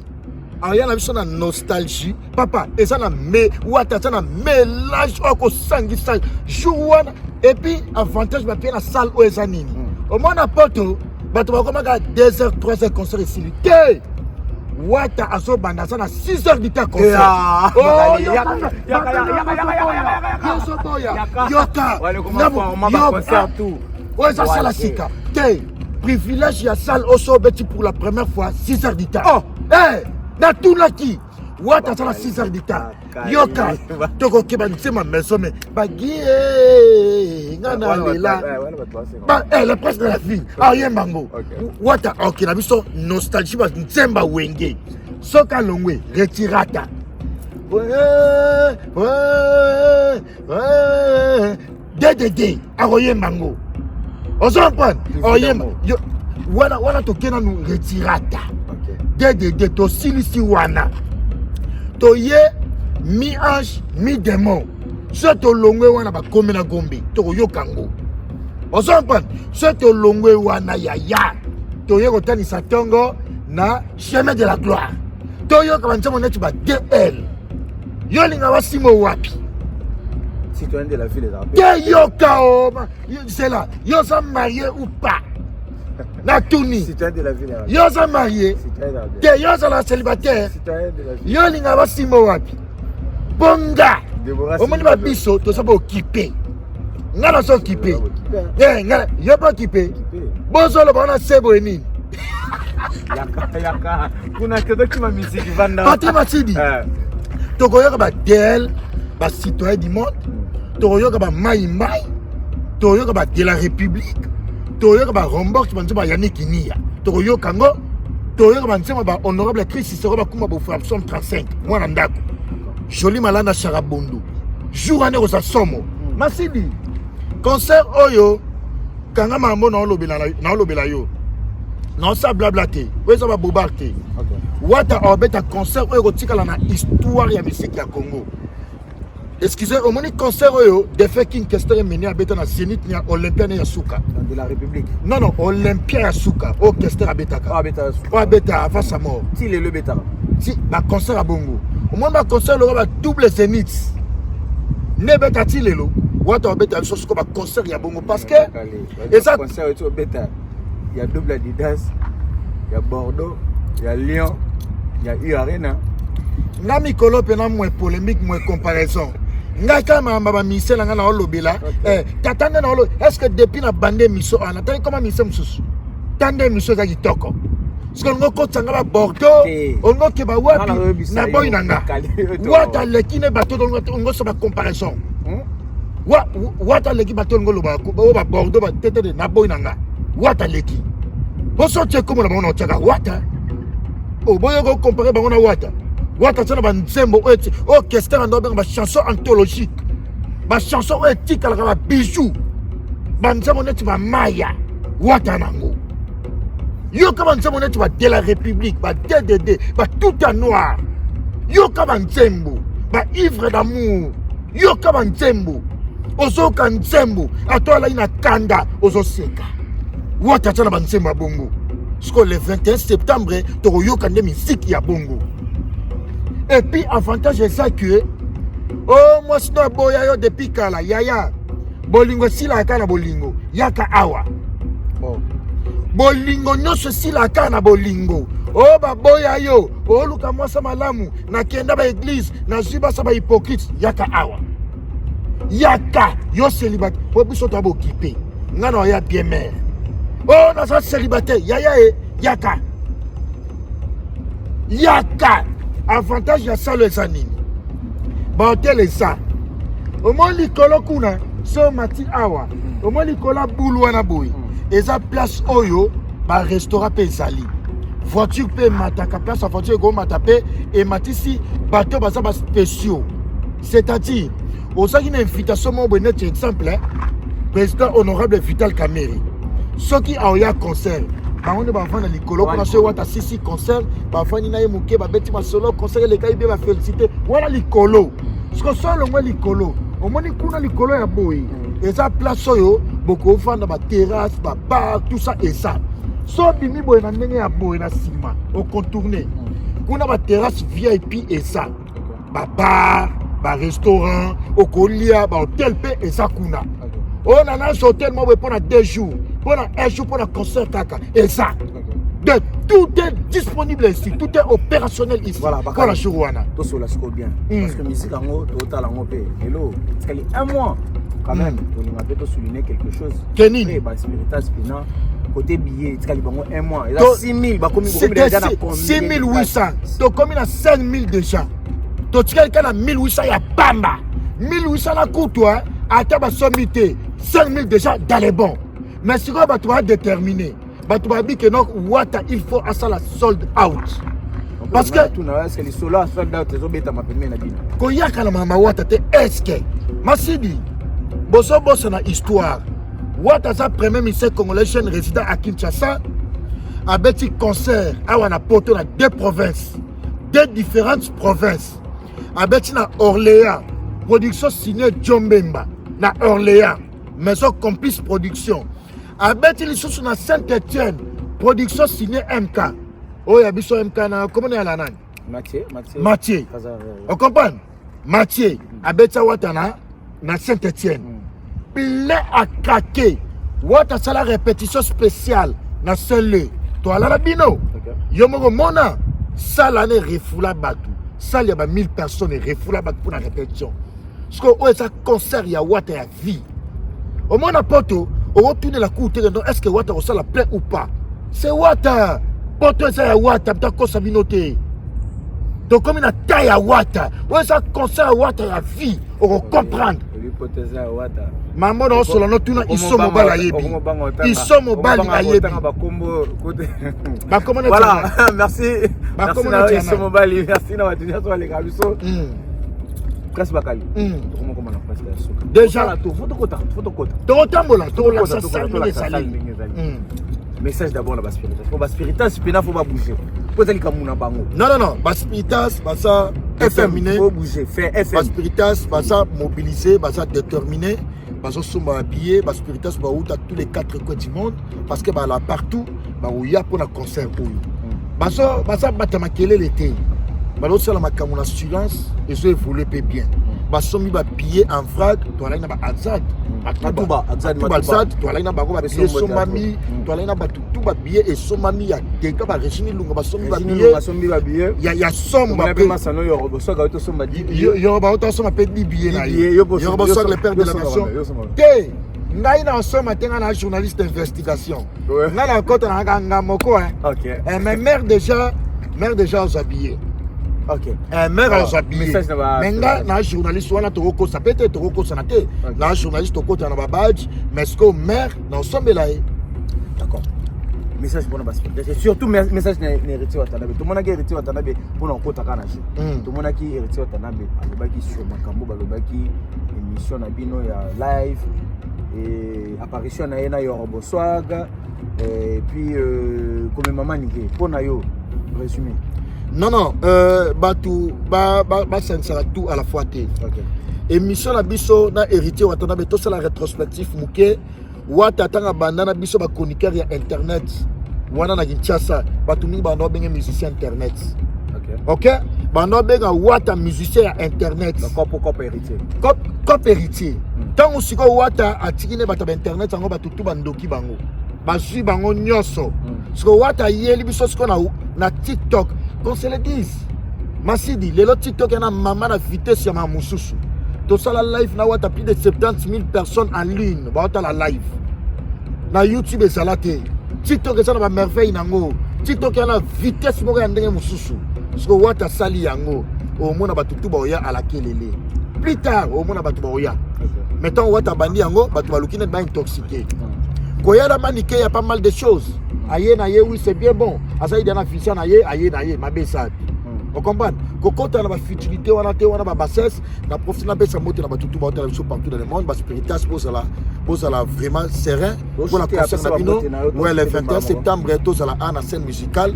Aya na biso na nostalgie. Papa, eza na me Wata eza na mélange oyo akosangisa jour wana. Et puis avantage bapie na salle oyo eza nini? Omona poto bato bakomaka 2 heures 3 heures concert esili te. Wata azobanda aza na 6 heures du temps concert. Yoka, oyo eza sala sika te. Privilège ya salle oso obeti pour la première fois 6 heures du temps. Oh, eh, natunaki. Wata asala 6 heures du temps. Yoka tokokeba nzema maison mais bagie nga na lela eh, le prince de la ville ayemba ngo wata okela biso nostalgie ba nzemba wenge soki alongwe retirata ddd akoyemba ngo ozo comprendre oyemba wana wana toke nanu retirata ddd tosilisi wana toye mi ange mi demon so tolongwe wana bakomi na gombe tokoyoka yango ozo comprendre so tolongwe wana yaya toye kotanisa ntongo na chemin de la gloire toyoka banzembo neti ba dl yo olinga basimo wapi citoyen de la ville ezala te yoka o zela yo oza marie ou pas natuni yo oza marie te yo ozala célibataire yo olinga basimo wapi mpo nga omoni babiso toza baokipe nga naza okipe eh, yo mpe okipe bozoloba wana se boye nini Patrick Masidi eh. tokoyoka ba DL ba citoyen du monde tokoyoka ba mai mai tokoyoka ba de la république tokoyoka ba rombox banzembo ba Yannick Nia tokoyoka yango toyoka banzembo ba honorable Chris Cicero bakuma bofra psaume 35 mwana ndako Jolie Malanda Charabondo jour wana ekozala somo hmm. Masidi concert oyo kanga makambo naolobela yo naosala blabla te oyo eza babobar te wata obeta concert oyo ekotikala na histoire ya misiki ya congo excuse omoni concert oyo defe king kester emene abeta na zenith ya olympia ne ya suka de la république non non olympia ya suka oyo kester abetaka oyo abeta avant sa mort ti lelo ebetaka ti baconcert ya bongo omoni baconcert lokola ba double zenith nde ebeta ti lelo wata obeta biso siko baconcert ya bongo parce que eza concert eti obeta ya double adidas ya bordeaux ya lyon ya u arena nga mikolo mpena mwe polémique mwe comparaison ngai kaka makambo ba mise na ngai naolobela eh, tata nde naolo est ce que depuis na bande émission wana natali koma mise mosusu ta nde émission eza kitoko soki olingi okotisa nga ba bordeaux olingi okeba wapi naboyi na nga wata aleki ne bato olingi osala ba comparaison hmm? Wata aleki bato olingi oloba oyo ba bordeaux batetete naboyi na nga wata aleki poso otie kombo na bango na otiaka wata oboyi okompare bango na wata wata aza na banzembo oyo oyo kester ando abenga bachanson anthologique bachanson oyo etikalaka babijou banzembo neti bamaya wata nango yoka banzembo neti ba de la république ba ddd ba tout à noir yoka banzembo ba ivre d'amour yoka banzembo ozoyoka nzembo ata alai na kanda ozoseka wata aza na banzembo ya bongo sikoyo le 21 septembre tokoyoka nde miziki ya bongo epuis avantage eza ke o oh, mwasi no aboya yo depuis kala yaya bolingo esilaka kaka na bolingo yaka awa oh. bolingo nyonso esilaka kaka na bolingo o oh, baboya yo oluka mwasi malamu nakenda baeglize nazwi basa bahypocrite yaka awa yaka yo célibataire po biso toya bokipe ngai na oya bien mare o oh, naza célibataire yaya e yaka yaka avantage ya salo eza nini bahotel eza omoni likolo kuna so omati awa omoni likolo ya bulu wana boye eza place oyo barestaurant mpe ezali voiture mpe emataka place ya voiture ekomata mpe ematisi bato baza baspéciaux c'est-à-dire ozalaki na invitation moko boye neti exemple président honorable vital kamere soki aoya concert bango nde bavanda likolo kuna soki wata sisi concert bavandi na ye moke babeti masolo concert elekai bie bafélicité wana likolo siko so olongwe likolo omoni kuna likolo ya boye eza place oyo bokovanda baterrasse babar tout ça eza so obimi boye na ndenge ya boye na nsima ocontourne kuna baterrasse vip eza babar barestaurant okolia bahotel mpe eza kuna oyo na nazo hotel moko boye mpo na 2 jours mpo na 1 jour mpo na concert kaka eza de tout est disponible ici tout est opérationnel ici voilà, mpo na jour wana tosola sikoyo bien mm. parce que musique yango totala yango mpe lelo etikali un mois quand même mm. tolinga mpe tosouligne quelque chose ke nini baspiritas mpena Côté billet etikali bango un mois eza 6000, bakomi déjà na 6800, tokomi na 5000 déjà, totikali kaka na 1800 ya pamba. 1800 na kutu ata basombi te, 5000 déjà dans les bons. Mais sikoyo bato badétermine, bato babi ke non, Wata il faut asala sold out parce que lisolo ya sold out ezobetama pembeni na bino. Koyaka na mama Wata te. Est-ce Masidi bozobosana histoire? Wata aza premier ministre congolais jeune résident à Kinshasa, abeti concert awa na Poto na deux provinces, deux différentes provinces. Abeti na Orléans, production signée Djombemba na Orléans, Maison Complice Production. Abeti lisusu na Saint Étienne, production signée MK oyo ya biso, MK na komona yala nani? Mathieu, Mathieu. Mathieu, ocomprendre? Mathieu abeti Wata na Saint Étienne, plein à craquer. Wata asala répétition spéciale na Saint-Leu, toalala bino yo moko mona salle wana erefula bato, salle ya ba 1000 personnes erefula bato mpona répétition. Sikoyo oyo eza concert ya Wata ya vie. Omona Poto okotunela kutu te, non, est ce que Wata kosala plein ou pas? C'est Wata, Poto eza ya Wata, takosa bino te. Tokomi na ta ya Wata, oyo eza concert ya Wata ya vie, okocomprendre. Mama na osola no tuna iso mobali ayebi, iso mobali ayebi. Bakombo. Voilà, merci, merci na iso mobali, merci na bato nyonso baleka biso. Prince Bakali, tokomokoma na presque ya suka. Déjà? Faut tokota, faut tokota. Tokotambola, tokolakisa salle ndenge ezali. Message d'abord na baspiritas, po baspiritas mpena faut babouger, po eza likambo na bango. Non, non, non, baspiritas baza déterminé. Faut bouger, fait FM. Baspiritas baza mobilisé, baza déterminé, bazosomba babillet. Baspiritas bauta tous les quatre coins du monde parce que bala partout, baoya mpona concert oyo. Baza bata makelele te, bazosala makambo na silence, ezo évolue mpe bien. Basombi babillet en vrac, toalaki na baazad Azad, toalaki na bango, babillet esombami, toalaki na bato tu, babillet esombami ya dega. Barégine Ilunga basombi babillet ya somba, Yoroba otosomba mpe 10 billet na ye. Yoroba Swag, le père de la nation te. Ngai na osomba te, ngai na journaliste d'investigation, ngai na kota na kaka nga moko. Mais mère déjà, mère déjà ozwa billet. Mère azwa billet, mais nga na journaliste wana tokokosa mpe te, tokokosana te. Na journaliste tokota na babadge, mais sikoyo mère na osombela ye. D'accord. Message mpona baspiritas et surtout message na Héritier Watanabe. Tomonaki Héritier Watanabe mpona kokota kaka na jeu. Tomonaki Héritier Watanabe alobaki sur makambo balobaki, émission na bino ya live et apparition na ye na Yorobo Swag et puis komema Manike. Mpona yo, résumé. Non, non, bato basangisaka tout à la fois te. Émission na biso na Héritier Watanabe, tosala rétrospectif moke. Wata atanga banda na biso bachroniqueur ya internet wana na Kinshasa, bato mingi banda babenge musicien internet. Ok, banda babenga Wata musicien ya internet. Cop Héritier. Ntango sikoyo Wata atiki ne bato ya bainternet yango, bato tu bandoki bango, bazwi bango nyonso. Sikoyo Wata ayeli biso sikoyo na TikTok. Qu'on se le dise, Masidi, lelo TikTok ya na mama na vitesse ya mama mosusu. Tosala live na Wata, plus de 70 000 personnes en ligne baotala live na YouTube. Ezala te, TikTok eza na bamerveille nango. TikTok ya na vitesse moko ya ndenge mosusu. Sikoyo Wata asali yango, omona bato tu baoya alakelele. Plus tard omona bato baoya. Mais ntango Wata abandi yango, bato baluki neti baintoxiqué koya na Manike ya pas mal de choses. Aye na ye, oui, c'est bien bon, azali dia na fisa na ye, aye na ye mabe esali. Ocomprendre? Kokota na bafutilité wana te, wana babassesse. Na profite napesa mbote na bato tu baotala biso partout dans le monde. Baspiritas, bozala, bozala vraiment serein mpona concert na bino. Ouais, le 21 septembre tozala a na scène musicale,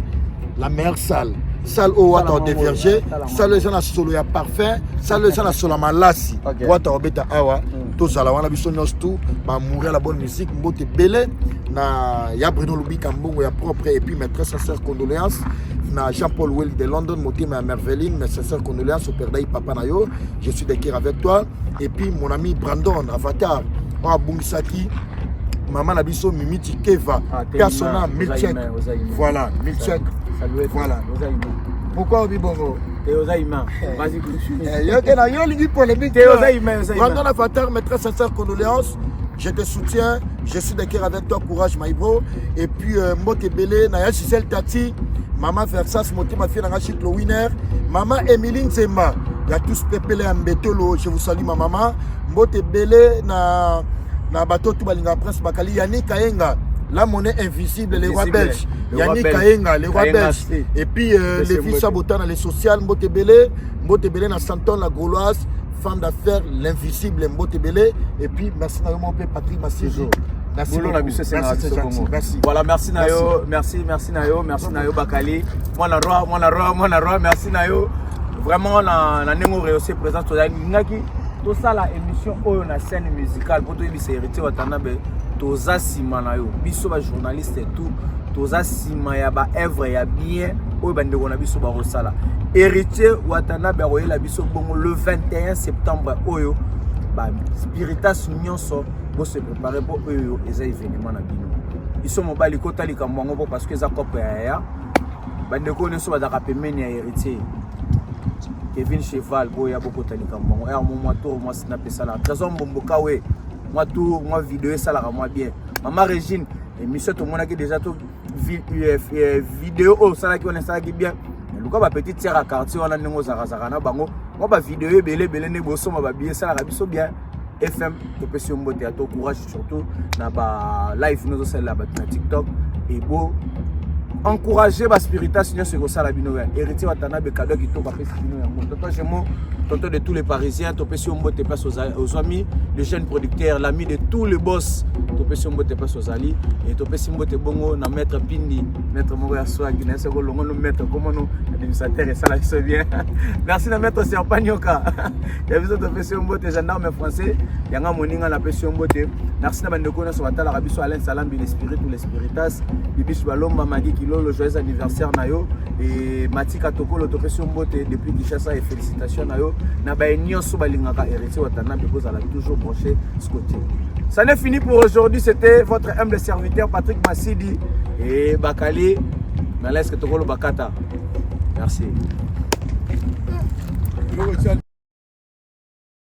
la meilleure salle, salle oyo Wata odévierge, salle oyo eza na solo ya parfum, salle oyo eza na solo ya malasi. Wata obeta awa, tozala wana biso nyonso tu bamourir la bonne musique. Mbote ebele na ya Bruno Lubika, mbongo ya propre. Et puis mes très sincères condoléances na Jean-Paul Well de London, motema ya Merveline. Mes sincères condoléances au perdai papa na yo, je suis de cœur avec toi. Et puis mon ami Brandon Avatar oyo abungisaki mama na biso Mimi Tikeva persona Milchek. Voilà, Milchek, voilà. Pourquoi obi bongo? Oza humain, vas-y, continue. Yo te na yo olingi polémique. Te, oza humain, oza humain. Brandon Avatar, mes très sincères condoléances. Je te soutiens, je suis de cœur avec toi, courage my bro. Et puis euh, mbote ebele na ya Gisèle Tati, Mama Versas motema fie na nga Chic le winner, Mama Emilie Nzemba, ya tous pepele ya Mbetolo, je vous salue ma maman. Mbote ebele na na bato tout balinga Prince Bakali, Yannick Kayenga, la monnaie invisible, les rois belges. Yannick Kayenga, les rois belges. Et puis euh, les fils Sabotana, les sociales, Mbote ebele, Mbote ebele na Santon la Gauloise. Femme d'affaires, l'invisible Mbote Belé. Et puis, merci na yo mpe Patrick Massizo. Merci beaucoup. Merci, c'est gentil. Merci. Voilà, merci Nayo, merci, merci Nayo, merci Nayo Bakali. Mwana roi, mwana roi, mwana roi, merci Nayo. Vraiment na na ndenge rehaussé présence tozalingaki tosala émission oyo na scène musicale mpo toyebisa héritier Watanabe toza nsima na yo biso ba journaliste et tout toza nsima ya ba œuvre ya bien oyo bandeko na biso bakosala héritier Watanabe akoyela biso bongo le 21 septembre oyo ba spiritas nyonso bose prépare mpo oyo eza événement na bino biso mobali kota likambo yango mpo parce que eza cope ya yaya bandeko nyonso bazalaka pembeni ya héritier Kevin Cheval boya bokota likambo yango ere mo mwa tour mwa snap esalaka trésor mbombo kawe mwa tour mwa video esalaka mwa bien mama Regine émission tomonaki déjà to video oyo osalaki wana esalaki bien luka bapetite sere ya quartier wana ndenge ozalakazalaka na bango mwa bavideo ebele ebele nde bosomba babiye esalaka biso bien fm topesi yo mbote ya to courage surtout na ba live nozosalela bato na tiktok ebo encourager ba spiritas nyonso ekosala bino ya héritier watanabe kado kitoko apesi bino yango tonton gemo tonton de tous les parisiens topesi yo mbote place ozwami le jeune producteur l'ami de tous les boss topesi yo mbote place ozali e topesi mbote bongo na maître pindi maître moko ya swag na soko longo no maître komono administrateur esala biso bien merci na maître serpa nyoka ya biso topesi yo mbote gendarme français yanga moninga napesi yo mbote merci na bandeko nyonso batalaka biso alain salambi l'esprit ou l'espiritas bibisu balomba magi kilolo joyeux anniversaire na yo e matika tokolo topesi yo mbote depuis kinshasa e félicitation na yo na baye nyonso balingaka héritier watanabe bozala toujours branché scotché ça n'est fini pour aujourd'hui c'était votre humble serviteur Patrick Massidi et Bakali na laisse tokolo bakata merci.